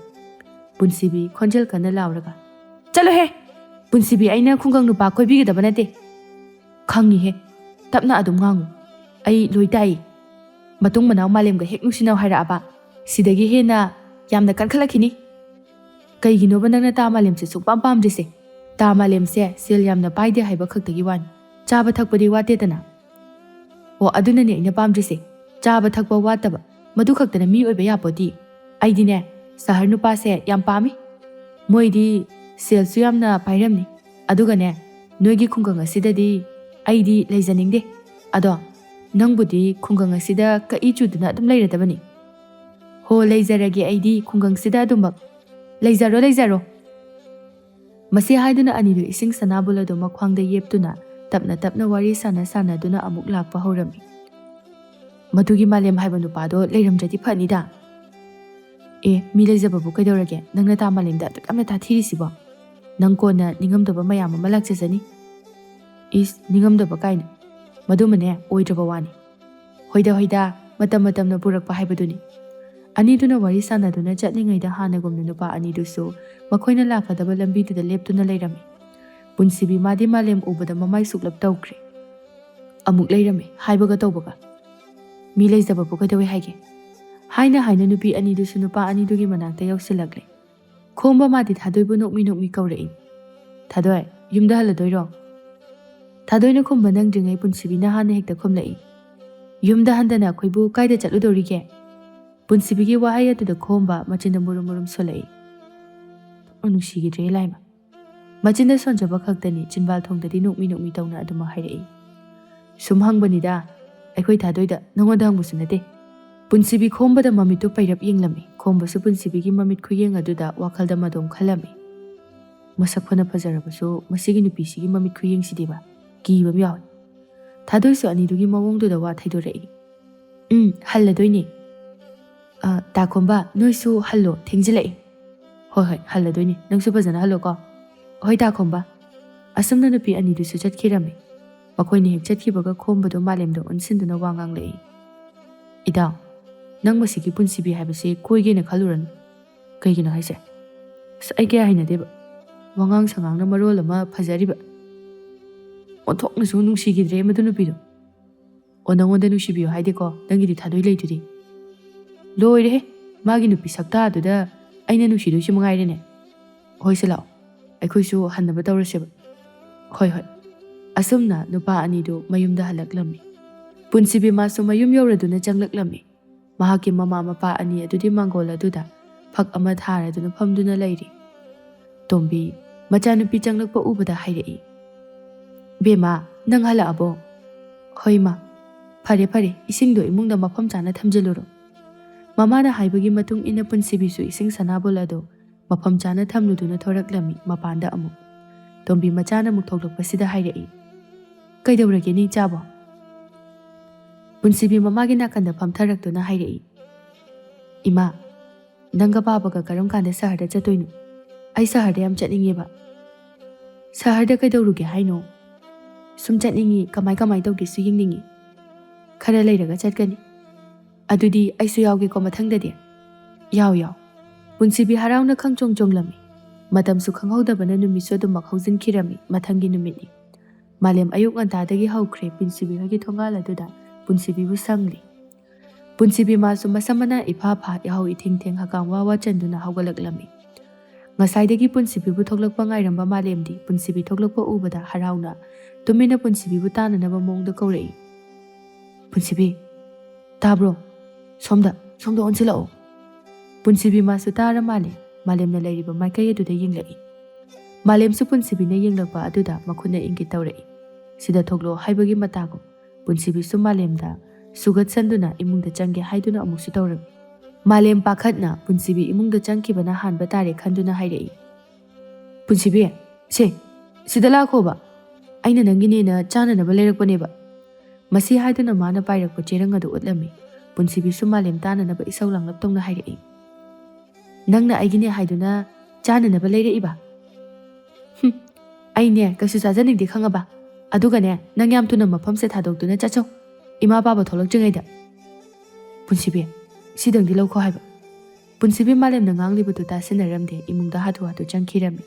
ꯄꯨꯟꯁꯤꯕꯤ ꯈꯣꯟꯖꯦꯜ ꯀꯟꯅ ꯂꯥꯎꯔꯒ, "ꯆꯠꯂꯣꯍꯦ! ꯄꯨꯟꯁꯤꯕꯤ, ꯑꯩꯅ ꯈꯨꯡꯒꯪ ꯅꯨꯄꯥ ꯀꯣꯏꯕꯤꯒꯗꯕ ꯅꯠꯇꯦ꯫ ꯈꯪꯉꯤꯍꯦ, ꯇꯞꯅ ꯑꯗꯨꯝ ꯉꯥꯡꯉꯨ, ꯑꯩ ꯂꯣꯏ ꯇꯥꯏ꯫ ꯃꯇꯨꯡ ꯃꯅꯥꯎ ꯃꯥꯂꯦꯝꯒ ꯍꯦꯛ ꯅꯨꯡꯁꯤꯅꯧ ꯍꯥꯏꯔꯛꯑꯕ, ꯁꯤꯗꯒꯤ ꯍꯦꯟꯅ ꯌꯥꯝꯅ ꯀꯟꯈꯠꯂꯛꯈꯤꯅꯤ꯫ ꯀꯩꯒꯤꯅꯣꯕ ꯅꯪꯅ ꯇꯥ ꯃꯥꯂꯦꯝꯁꯦ ꯁꯨꯡꯄꯥꯝ ꯄꯥꯝꯗ꯭ꯔꯤꯁꯦ? ꯇꯥ ꯃꯥꯂꯦꯝꯁꯦ ꯁꯦꯜ ꯌꯥꯝꯅ ꯄꯥꯏꯗꯦ ꯍꯥꯏꯕ ꯈꯛꯇꯒꯤ ꯋꯥꯅꯤ, ꯆꯥꯕ ꯊꯛꯄꯗꯤ ꯋꯥꯠꯇꯦꯗꯅ꯫ ꯑꯣ, ꯑꯗꯨꯅꯅꯦ ꯑꯩꯅ ꯄꯥꯝꯗ꯭ꯔꯤꯁꯦ, ꯆꯥꯕ ꯊꯛꯄ ꯋꯥꯠꯇꯕ, ꯃꯗꯨ ꯈꯛꯇꯅ ꯃꯤ ꯑꯣꯏꯕ ꯌꯥꯄꯣꯠꯇꯤ꯫ ꯑꯩꯗꯤꯅꯦ, ꯁꯍꯔ ꯅꯨꯄꯥꯁꯦ ꯌꯥꯝ ꯄꯥꯝꯃꯤ꯫ ꯃꯣꯏꯗꯤ ꯁꯦꯜꯁꯨ ꯌꯥꯝꯅ ꯄꯥꯏꯔꯝꯅꯤ꯫ ꯑꯗꯨꯒꯅꯦ, ꯅꯣꯏꯒꯤ ꯈꯨꯡꯒꯪ ꯑꯁꯤꯗꯗꯤ ꯑꯩꯗꯤ ꯂꯩꯖꯅꯤꯡꯗꯦ꯫ ꯑꯗꯣ ꯅꯪꯕꯨꯗꯤ ꯈꯨꯡꯒꯪ ꯑꯁꯤꯗ ꯀꯛꯏ ꯆꯨꯗꯨꯅ ꯑꯗꯨꯝ ꯂꯩꯔꯗꯕꯅꯤ꯫ ꯍꯣ, ꯂꯩꯖꯔꯒꯦ ꯑꯩꯗꯤ ꯈꯨꯡꯒꯪꯁꯤꯗ ꯑꯗꯨꯃꯛ꯫ ꯂꯩꯖꯔꯣ, ꯂꯩꯖꯔꯣ꯫" ꯃꯁꯤ ꯍꯥꯏꯗꯨꯅ ꯑꯅꯤꯗꯨ ꯏꯁꯤꯡ ꯁꯅꯥꯕꯨꯜ ꯑꯗꯨ ꯃꯈ꯭ꯋꯥꯡꯗ ꯌꯦꯞꯇꯨꯅ ꯇꯞꯅ ꯇꯞꯅ ꯋꯥꯔꯤ ꯁꯥꯟꯅ ꯁꯥꯟꯅꯗꯨꯅ ꯑꯃꯨꯛ ꯂꯥꯛꯄ ꯍꯧꯔꯝꯃꯤ꯫ "ꯃꯗꯨꯒꯤ ꯃꯥꯂꯦꯝ ꯍꯥꯏꯕ ꯅꯨꯄꯥꯗꯣ ꯂꯩꯔꯝꯗ꯭ꯔꯗꯤ ꯐꯅꯤꯗ꯫ ꯑꯦ, ꯃꯤ ꯂꯩꯖꯕꯕꯨ ꯀꯩꯗꯧꯔꯒꯦ? ꯅꯪꯅ ꯇꯥ ꯃꯥꯂꯦꯝꯗ ꯑꯗꯨꯛ ꯌꯥꯝꯅ ꯊꯥꯊꯤꯔꯤꯁꯤꯕꯣ? ꯅꯪ ꯀꯣꯟꯅ ꯅꯤꯡꯉꯝꯗꯕ ꯃꯌꯥꯝ ꯑꯃ ꯂꯥꯛꯆꯖꯅꯤ꯫" "ꯏꯁ, ꯅꯤꯡꯉꯝꯗꯕ ꯀꯥꯏꯅ꯫ ꯃꯗꯨꯃꯅꯦ ꯑꯣꯏꯗ꯭ꯔꯕ ꯋꯥꯅꯤ꯫ ꯍꯣꯏꯗ, ꯍꯣꯏꯗ, ꯃꯇꯝ ꯃꯇꯝꯅ ꯄꯨꯔꯛꯄ ꯍꯥꯏꯕꯗꯨꯅꯤ꯫" ꯑꯅꯤꯗꯨꯅ ꯋꯥꯔꯤ ꯁꯥꯟꯅꯗꯨꯅ ꯆꯠꯂꯤꯉꯩꯗ ꯍꯥꯟꯅꯒꯨꯝꯅ ꯅꯨꯄꯥ ꯑꯅꯤꯗꯨꯁꯨ ꯃꯈꯣꯏꯅ ꯂꯥꯛꯀꯗꯕ ꯂꯝꯕꯤꯗꯨꯗ ꯂꯦꯞꯇꯨꯅ ꯂꯩꯔꯝꯃꯤ꯫ ꯄꯨꯟꯁꯤꯕꯤ ꯃꯥꯗꯤ ꯃꯥꯂꯦꯝ ꯎꯕꯗ ꯃꯃꯥꯏ ꯁꯨꯛꯂꯞ ꯇꯧꯈ꯭ꯔꯦ꯫ ꯑꯃꯨꯛ ꯂꯩꯔꯝꯃꯤ ꯍꯥꯏꯕꯒ ꯇꯧꯕꯒ꯫ "ꯃꯤ ꯂꯩꯖꯕꯕꯨ ꯀꯩꯗꯧꯋꯦ ꯍꯥꯏꯒꯦ? ꯍꯥꯏꯅ ꯍꯥꯏꯅ ꯅꯨꯄꯤ ꯑꯅꯤꯗꯨꯁꯨ ꯅꯨꯄꯥ ꯑꯅꯤꯗꯨꯒꯤ ꯃꯅꯥꯛꯇ ꯌꯧꯁꯤꯜꯂꯛꯂꯦ꯫ ꯈꯣꯝꯕ ꯃꯥꯗꯤ ꯊꯥꯗꯣꯏꯕꯨ ꯅꯣꯛꯃꯤ ꯅꯣꯛꯃꯤ ꯀꯧꯔꯛꯏ, "ꯊꯥꯗꯣꯏ, ꯌꯨꯝꯗ ꯍꯜꯂꯗꯣꯏꯔꯣ?" ꯊꯥꯗꯣꯏꯅ ꯈꯨꯝꯕ ꯅꯪꯗ꯭ꯔꯤꯉꯩ ꯄꯨꯟꯁꯤꯕꯤꯅ ꯍꯥꯟꯅ ꯍꯦꯛꯇ ꯈꯨꯝꯂꯛꯏ, "ꯌꯨꯝꯗ ꯍꯟꯗꯅ ꯑꯩꯈꯣꯏꯕꯨ ꯀꯥꯏꯗ ꯆꯠꯂꯨꯗꯧꯔꯤꯒꯦ?" ꯄꯨꯟꯁꯤꯕꯤꯒꯤ ꯋꯥꯍꯩ ꯑꯗꯨꯗ ꯈꯣꯝꯕ ꯃꯆꯤꯟꯗ ꯃꯨꯔꯨꯝ ꯃꯨꯔꯨꯝ ꯁꯣꯜꯂꯛꯏ꯫ ꯅꯨꯡꯁꯤꯈꯤꯗ꯭ꯔꯦ ꯂꯥꯏꯃ꯫ ꯃꯆꯤꯟꯗ ꯁꯣꯟꯖꯕ ꯈꯛꯇꯅꯤ, ꯆꯤꯟꯕꯥꯜ ꯊꯣꯡꯗꯗꯤ ꯅꯣꯛꯃꯤ ꯅꯣꯛꯃꯤ ꯇꯧꯅ ꯑꯗꯨꯃꯛ ꯍꯥꯏꯔꯛꯏ꯫ "ꯁꯨꯝ ꯍꯪꯕꯅꯤꯗ, ꯑꯩꯈꯣꯏ ꯊꯥꯗꯣꯏꯗ, ꯅꯉꯣꯟꯗ ꯍꯪꯕꯁꯨ ꯅꯠꯇꯦ꯫" ꯄꯨꯟꯁꯤꯕꯤ ꯈꯣꯝꯕꯗ ꯃꯃꯤꯠꯇꯨ ꯄꯩꯔꯞ ꯌꯦꯡꯂꯝꯃꯤ꯫ ꯈꯣꯝꯕꯁꯨ ꯄꯨꯟꯁꯤꯕꯤꯒꯤ ꯃꯃꯤꯠ ꯈꯨꯌꯦꯡ ꯑꯗꯨꯗ ꯋꯥꯈꯜꯗ ꯃꯗꯣꯝ ꯈꯜꯂꯝꯃꯤ꯫ "ꯃꯁꯛ ꯐꯅ ꯐꯖꯔꯕꯁꯨ ꯃꯁꯤꯒꯤ ꯅꯨꯄꯤꯁꯤꯒꯤ ꯃꯃꯤꯠ ꯈꯨꯌꯦꯡꯁꯤꯗꯤꯕ ꯀꯤꯕ ꯑꯃ ꯌꯥꯎꯏ꯫" ꯊꯥꯗꯣꯏꯁꯨ ꯑꯅꯤꯗꯨꯒꯤ ꯃꯑꯣꯡꯗꯨꯗ ꯋꯥ ꯊꯩꯗꯣꯔꯛꯏ꯫ "ꯎꯝ, ꯍꯜꯂꯗꯣꯏꯅꯦ꯫ ꯑ, ꯇꯥ ꯈꯣꯝꯕ, ꯅꯣꯏꯁꯨ ꯍꯜꯂꯣ, ꯊꯦꯡꯖꯤꯜꯂꯛꯑꯦ꯫" "ꯍꯣꯏ, ꯍꯣꯏ, ꯍꯜꯂꯗꯣꯏꯅꯦ꯫ ꯅꯪꯁꯨ ꯐꯖꯅ ꯍꯜꯂꯣꯀꯣ꯫" "ꯍꯣꯏ, ꯇꯥ ꯈꯣꯝꯕ꯫" ꯑꯁꯨꯝꯅ ꯅꯨꯄꯤ ꯑꯅꯤꯗꯨꯁꯨ ꯆꯠꯈꯤꯔꯝꯃꯤ꯫ ꯃꯈꯣꯏꯅ ꯍꯦꯛ ꯆꯠꯈꯤꯕꯒ ꯈꯣꯝꯕꯗꯣ ꯃꯥꯂꯦꯝꯗ ꯑꯣꯟꯁꯤꯟꯗꯨꯅ ꯋꯥ ꯉꯥꯡꯂꯛꯏ꯫ "ꯏꯇꯥꯎ, ꯅꯪ ꯃꯁꯤꯒꯤ ꯄꯨꯟꯁꯤꯕꯤ ꯍꯥꯏꯕꯁꯤ ꯀꯣꯏꯒꯦꯅ ꯈꯜꯂꯨꯔꯅꯨ꯫" "ꯀꯩꯒꯤꯅꯣ ꯍꯥꯏꯁꯦ?" "ꯑꯁ, ꯑꯩ ꯀꯌꯥ ꯍꯩꯅꯗꯦꯕ꯫ ꯋꯥꯉꯥꯡ ꯁꯉꯥꯡꯅ ꯃꯔꯣꯜ ꯑꯃ ꯐꯖꯔꯤꯕ꯫ ꯑꯣꯟꯊꯣꯛꯅꯁꯨ ꯅꯨꯡꯁꯤꯈꯤꯗ꯭ꯔꯦ ꯃꯗꯨ ꯅꯨꯄꯤꯗꯣ꯫" "ꯑꯣ, ꯅꯪꯉꯣꯟꯗ ꯅꯨꯡꯁꯤꯕꯤꯌꯨ ꯍꯥꯏꯗꯦꯀꯣ, ꯅꯪꯒꯤꯗꯤ ꯊꯥꯗꯣꯏ ꯂꯩꯗꯨꯗꯤ꯫" "ꯂꯣꯏꯔꯦꯍꯦ, ꯃꯥꯒꯤ ꯅꯨꯄꯤ ꯁꯛꯇꯥꯗꯨꯗ ꯑꯩꯅ ꯅꯨꯡꯁꯤꯗꯣꯏꯁꯤ ꯃꯉꯥꯏꯔꯦꯅꯦ꯫" "ꯍꯣꯏꯁꯦ ꯂꯥꯛꯑꯣ, ꯑꯩꯈꯣꯏꯁꯨ ꯍꯟꯅꯕ ꯇꯧꯔꯁꯦꯕ꯫" "ꯍꯣꯏ, ꯍꯣꯏ꯫" ꯑꯁꯨꯝꯅ ꯅꯨꯄꯥ ꯑꯅꯤꯗꯨ ꯃꯌꯨꯝꯗ ꯍꯜꯂꯛꯂꯝꯃꯤ꯫ ꯄꯨꯟꯁꯤꯕꯤ ꯃꯥꯁꯨ ꯃꯌꯨꯝ ꯌꯧꯔꯗꯨꯅ ꯆꯪꯂꯛꯂꯝꯃꯤ꯫ ꯃꯍꯥꯛꯀꯤ ꯃꯃꯥ ꯃꯄꯥ ꯑꯅꯤ ꯑꯗꯨꯗꯤ ꯃꯥꯡꯒꯣꯜ ꯑꯗꯨꯗ ꯐꯛ ꯑꯃ ꯊꯥꯔꯗꯨꯅ ꯐꯝꯗꯨꯅ ꯂꯩꯔꯤ꯫ ꯇꯣꯝꯕꯤ, ꯃꯆꯥꯅꯨꯄꯤ ꯆꯪꯂꯛꯄ ꯎꯕꯗ ꯍꯥꯏꯔꯛꯏ, "ꯕꯦꯝꯃ, ꯅꯪ ꯍꯜꯂꯛꯑꯕꯣ?" "ꯍꯣꯏ, ꯃꯥ꯫" "ꯐꯔꯦ, ꯐꯔꯦ, ꯏꯁꯤꯡꯗꯣ ꯏꯃꯨꯡꯗ ꯃꯐꯝ ꯆꯥꯅ ꯊꯝꯖꯤꯜꯂꯨꯔꯣ꯫" ꯃꯃꯥꯅ ꯍꯥꯏꯕꯒꯤ ꯃꯇꯨꯡ ꯏꯟꯅ ꯄꯨꯟꯁꯤꯕꯤꯁꯨ ꯏꯁꯤꯡ ꯁꯅꯥꯕꯨꯜ ꯑꯗꯨ ꯃꯐꯝ ꯆꯥꯅ ꯊꯝꯂꯨꯗꯨꯅ ꯊꯣꯔꯛꯂꯝꯃꯤ ꯃꯄꯥꯟꯗ ꯑꯃꯨꯛ꯫ ꯇꯣꯝꯕꯤ ꯃꯆꯥꯅ ꯑꯃꯨꯛ ꯊꯣꯛꯂꯛꯄꯁꯤꯗ ꯍꯥꯏꯔꯛꯏ, "ꯀꯩꯗꯧꯔꯒꯦꯅꯦ, ꯏꯆꯥꯕꯣ?" ꯄꯨꯟꯁꯤꯕꯤ ꯃꯃꯥꯒꯤ ꯅꯥꯀꯟꯗ ꯐꯝꯊꯔꯛꯇꯨꯅ ꯍꯥꯏꯔꯛꯏ, "ꯏꯃꯥ, ꯅꯪꯒ ꯄꯥꯕꯒ ꯀꯔꯝ ꯀꯥꯟꯗ ꯁꯍꯔꯗ ꯆꯠꯇꯣꯏꯅꯣ? ꯑꯩ ꯁꯍꯔꯗ ꯌꯥꯝ ꯆꯠꯅꯤꯡꯉꯦꯕ꯫" "ꯁꯍꯔꯗ ꯀꯩꯗꯧꯔꯨꯒꯦ ꯍꯥꯏꯅꯣ?" "ꯁꯨꯝ ꯆꯠꯅꯤꯡꯉꯤ, ꯀꯃꯥꯏ ꯀꯃꯥꯏ ꯇꯧꯒꯦꯁꯨ ꯌꯦꯡꯅꯤꯡꯉꯤ꯫" "ꯈꯔ ꯂꯩꯔꯒ ꯆꯠꯀꯅꯤ꯫" "ꯑꯗꯨꯗꯤ ꯑꯩꯁꯨ ꯌꯥꯎꯒꯦꯀꯣ ꯃꯊꯪꯗꯗꯤ꯫" "ꯌꯥꯎ, ꯌꯥꯎ꯫" ꯄꯨꯟꯁꯤꯕꯤ ꯍꯔꯥꯎꯅ ꯈꯪꯆꯣꯡ ꯆꯣꯡꯂꯝꯃꯤ꯫ ꯃꯇꯝꯁꯨ ꯈꯪꯍꯧꯗꯕꯅ ꯅꯨꯃꯤꯠꯁꯨ ꯑꯗꯨꯃꯛ ꯍꯧꯖꯤꯟꯈꯤꯔꯝꯃꯤ꯫ ꯃꯊꯪꯒꯤ ꯅꯨꯃꯤꯠꯅꯤ꯫ ꯃꯥꯂꯦꯝ ꯑꯌꯨꯛ ꯉꯟꯇꯥꯗꯒꯤ ꯍꯧꯈ꯭ꯔꯦ꯫ ꯄꯨꯟꯁꯤꯕꯤ ꯍꯣꯏꯒꯤ ꯊꯣꯡꯒꯥꯜ ꯑꯗꯨꯗ ꯄꯨꯟꯁꯤꯕꯤꯕꯨ ꯁꯪꯂꯤ꯫ ꯄꯨꯟꯁꯤꯕꯤ ꯃꯥꯁꯨ ꯃꯁꯝ ꯃꯅꯥ ꯏꯐꯥ ꯐꯥ, ꯏꯍꯧ ꯏꯊꯦꯡ ꯊꯦꯡ, ꯍꯀꯥꯝ ꯋꯥ ꯋꯥ ꯆꯟꯗꯨꯅ ꯍꯧꯒꯠꯂꯛꯂꯝꯃꯤ꯫ ꯉꯁꯥꯏꯗꯒꯤ ꯄꯨꯟꯁꯤꯕꯤꯕꯨ ꯊꯣꯛꯂꯛꯄ ꯉꯥꯏꯔꯝꯕ ꯃꯥꯂꯦꯝꯗꯤ ꯄꯨꯟꯁꯤꯕꯤ ꯊꯣꯛꯂꯛꯄ ꯎꯕꯗ ꯍꯔꯥꯎꯅ ꯇꯨꯃꯤꯟꯅ ꯄꯨꯟꯁꯤꯕꯤꯕꯨ ꯇꯥꯅꯅꯕ ꯃꯑꯣꯡꯗ ꯀꯧꯔꯛꯏ꯫ "ꯄꯨꯟꯁꯤꯕꯤ, ꯇꯥꯕ꯭ꯔꯣ? ꯁꯣꯝꯗ, ꯁꯣꯝꯗ ꯑꯣꯟꯁꯤꯜꯂꯛꯑꯣ꯫" ꯄꯨꯟꯁꯤꯕꯤ ꯃꯥꯁꯨ ꯇꯥꯔ ꯃꯥꯜꯂꯦ꯫ ꯃꯥꯂꯦꯝꯅ ꯂꯩꯔꯤꯕ ꯃꯥꯏꯀꯩ ꯑꯗꯨꯗ ꯌꯦꯡꯂꯛꯏ꯫ ꯃꯥꯂꯦꯝꯁꯨ ꯄꯨꯟꯁꯤꯕꯤꯅ ꯌꯦꯡꯂꯛꯄ ꯑꯗꯨꯗ ꯃꯈꯨꯠꯅ ꯏꯪꯒꯤꯠ ꯇꯧꯔꯛꯏ꯫ "ꯁꯤꯗ ꯊꯣꯛꯂꯣ" ꯍꯥꯏꯕꯒꯤ ꯃꯇꯥꯒꯨꯝ꯫ ꯄꯨꯟꯁꯤꯕꯤꯁꯨ ꯃꯥꯂꯦꯝꯗ ꯁꯨꯒꯠꯁꯟꯗꯨꯅ ꯏꯃꯨꯡꯗ ꯆꯪꯒꯦ ꯍꯥꯏꯗꯨꯅ ꯑꯃꯨꯛꯁꯨ ꯇꯧꯔꯝꯃꯤ꯫ ꯃꯥꯂꯦꯝ ꯄꯥꯈꯠꯅ ꯄꯨꯟꯁꯤꯕꯤ ꯏꯃꯨꯡꯗ ꯆꯪꯈꯤꯕꯅ ꯍꯥꯟꯕ ꯇꯥꯔꯦ ꯈꯟꯗꯨꯅ ꯍꯥꯏꯔꯛꯏ꯫ "ꯄꯨꯟꯁꯤꯕꯤ, ꯁꯦ, ꯁꯤꯗ ꯂꯥꯛꯈꯣꯕ꯫ ꯑꯩꯅ ꯅꯪꯒꯤꯅꯦꯅ ꯆꯥꯅꯅꯕ ꯂꯩꯔꯛꯄꯅꯦꯕ꯫" ꯃꯁꯤ ꯍꯥꯏꯗꯨꯅ ꯃꯥꯅ ꯄꯥꯏꯔꯛꯄ ꯆꯦꯔꯪ ꯑꯗꯨ ꯎꯠꯂꯝꯃꯤ꯫ ꯄꯨꯟꯁꯤꯕꯤꯁꯨ ꯃꯥꯂꯦꯝ ꯇꯥꯅꯅꯕ ꯏꯁꯧ ꯂꯥꯡꯂꯞ ꯇꯧꯅ ꯍꯥꯏꯔꯛꯏ꯫ "ꯅꯪꯅ ꯑꯩꯒꯤꯅꯦ ꯍꯥꯏꯗꯨꯅ ꯆꯥꯅꯅꯕ ꯂꯩꯔꯛꯏꯕ?" "ꯍꯨꯝ, ꯑꯩꯅꯦ ꯀꯩꯁꯨ ꯆꯥꯖꯅꯤꯡꯗꯦ ꯈꯪꯉꯕ? ꯑꯗꯨꯒꯅꯦ, ꯅꯪ ꯌꯥꯝ ꯊꯨꯅ ꯃꯐꯝꯁꯦ ꯊꯥꯗꯣꯛꯇꯨꯅ ꯆꯠꯆꯧ, ꯏꯃꯥ ꯄꯥꯕ ꯊꯣꯛꯂꯛꯇ꯭ꯔꯤꯉꯩꯗ꯫" "ꯄꯨꯟꯁꯤꯕꯤ, ꯁꯤꯗꯪꯗꯤ ꯂꯧꯈꯣ ꯍꯥꯏꯕ꯫" ꯄꯨꯟꯁꯤꯕꯤ ꯃꯥꯂꯦꯝꯅ ꯉꯥꯡꯂꯤꯕꯗꯨ ꯇꯥꯁꯤꯟꯅꯔꯝꯗꯦ, ꯏꯃꯨꯡꯗ ꯍꯥꯊꯨ ꯍꯥꯊꯨ ꯆꯪꯈꯤꯔꯝꯃꯤ꯫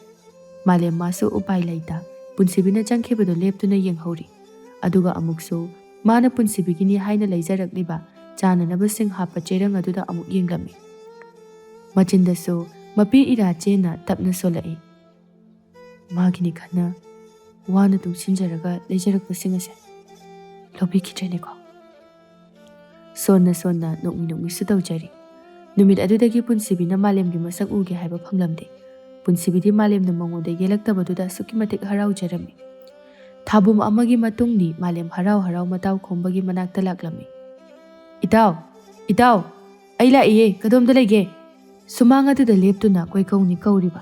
ꯃꯥꯂꯦꯝ ꯃꯥꯁꯨ ꯎꯄꯥꯏ ꯂꯩꯇ ꯄꯨꯟꯁꯤꯕꯤꯅ ꯆꯪꯈꯤꯕꯗꯨ ꯂꯦꯞꯇꯨꯅ ꯌꯦꯡꯍꯧꯔꯤ꯫ ꯑꯗꯨꯒ ꯑꯃꯨꯛꯁꯨ ꯃꯥꯅ ꯄꯨꯟꯁꯤꯕꯤꯒꯤꯅꯤ ꯍꯥꯏꯅ ꯂꯩꯖꯔꯛꯂꯤꯕ ꯆꯥꯅꯅꯕꯁꯤꯡ ꯍꯥꯞꯄ ꯆꯦꯔꯪ ꯑꯗꯨꯗ ꯑꯃꯨꯛ ꯌꯦꯡꯂꯝꯃꯤ꯫ ꯃꯆꯤꯟꯗꯁꯨ ꯃꯄꯤ ꯏꯔꯥ ꯆꯦꯟꯅ ꯇꯞꯅ ꯁꯣꯜꯂꯛꯏ꯫ "ꯃꯥꯒꯤꯅꯤ ꯈꯟꯅ ꯋꯥꯅ ꯇꯨꯡꯁꯤꯟꯖꯔꯒ ꯂꯩꯖꯔꯛꯄꯁꯤꯡ ꯑꯁꯦ ꯂꯧꯕꯤꯈꯤꯗ꯭ꯔꯦꯅꯦꯀꯣ꯫" ꯁꯣꯟꯅ ꯁꯣꯟꯅ ꯅꯣꯛꯃꯤ ꯅꯣꯛꯃꯤꯁꯨ ꯇꯧꯖꯔꯤ꯫ ꯅꯨꯃꯤꯠ ꯑꯗꯨꯗꯒꯤ ꯄꯨꯟꯁꯤꯕꯤꯅ ꯃꯥꯂꯦꯝꯒꯤ ꯃꯁꯛ ꯎꯒꯦ ꯍꯥꯏꯕ ꯐꯪꯂꯝꯗꯦ꯫ ꯄꯨꯟꯁꯤꯕꯤꯗꯤ ꯃꯥꯂꯦꯝꯅ ꯃꯉꯣꯟꯗ ꯌꯦꯜꯂꯛꯇꯕꯗꯨꯗ ꯑꯁꯨꯛꯀꯤ ꯃꯇꯤꯛ ꯍꯔꯥꯎꯖꯔꯝꯃꯤ꯫ ꯊꯥꯕꯨꯝ ꯑꯃꯒꯤ ꯃꯇꯨꯡꯗꯤ ꯃꯥꯂꯦꯝ ꯍꯔꯥꯎ ꯍꯔꯥꯎ ꯃꯇꯥꯎ ꯈꯣꯝꯕꯒꯤ ꯃꯅꯥꯛꯇ ꯂꯥꯛꯂꯝꯃꯤ꯫ "ꯏꯇꯥꯎ! ꯏꯇꯥꯎ! ꯑꯩ ꯂꯥꯛꯏꯌꯦ, ꯀꯗꯣꯝꯗ ꯂꯩꯒꯦ?" ꯁꯨꯃꯥꯡ ꯑꯗꯨꯗ ꯂꯦꯞꯇꯨꯅ ꯀꯣꯏꯀꯧꯅꯤ ꯀꯧꯔꯤꯕ꯫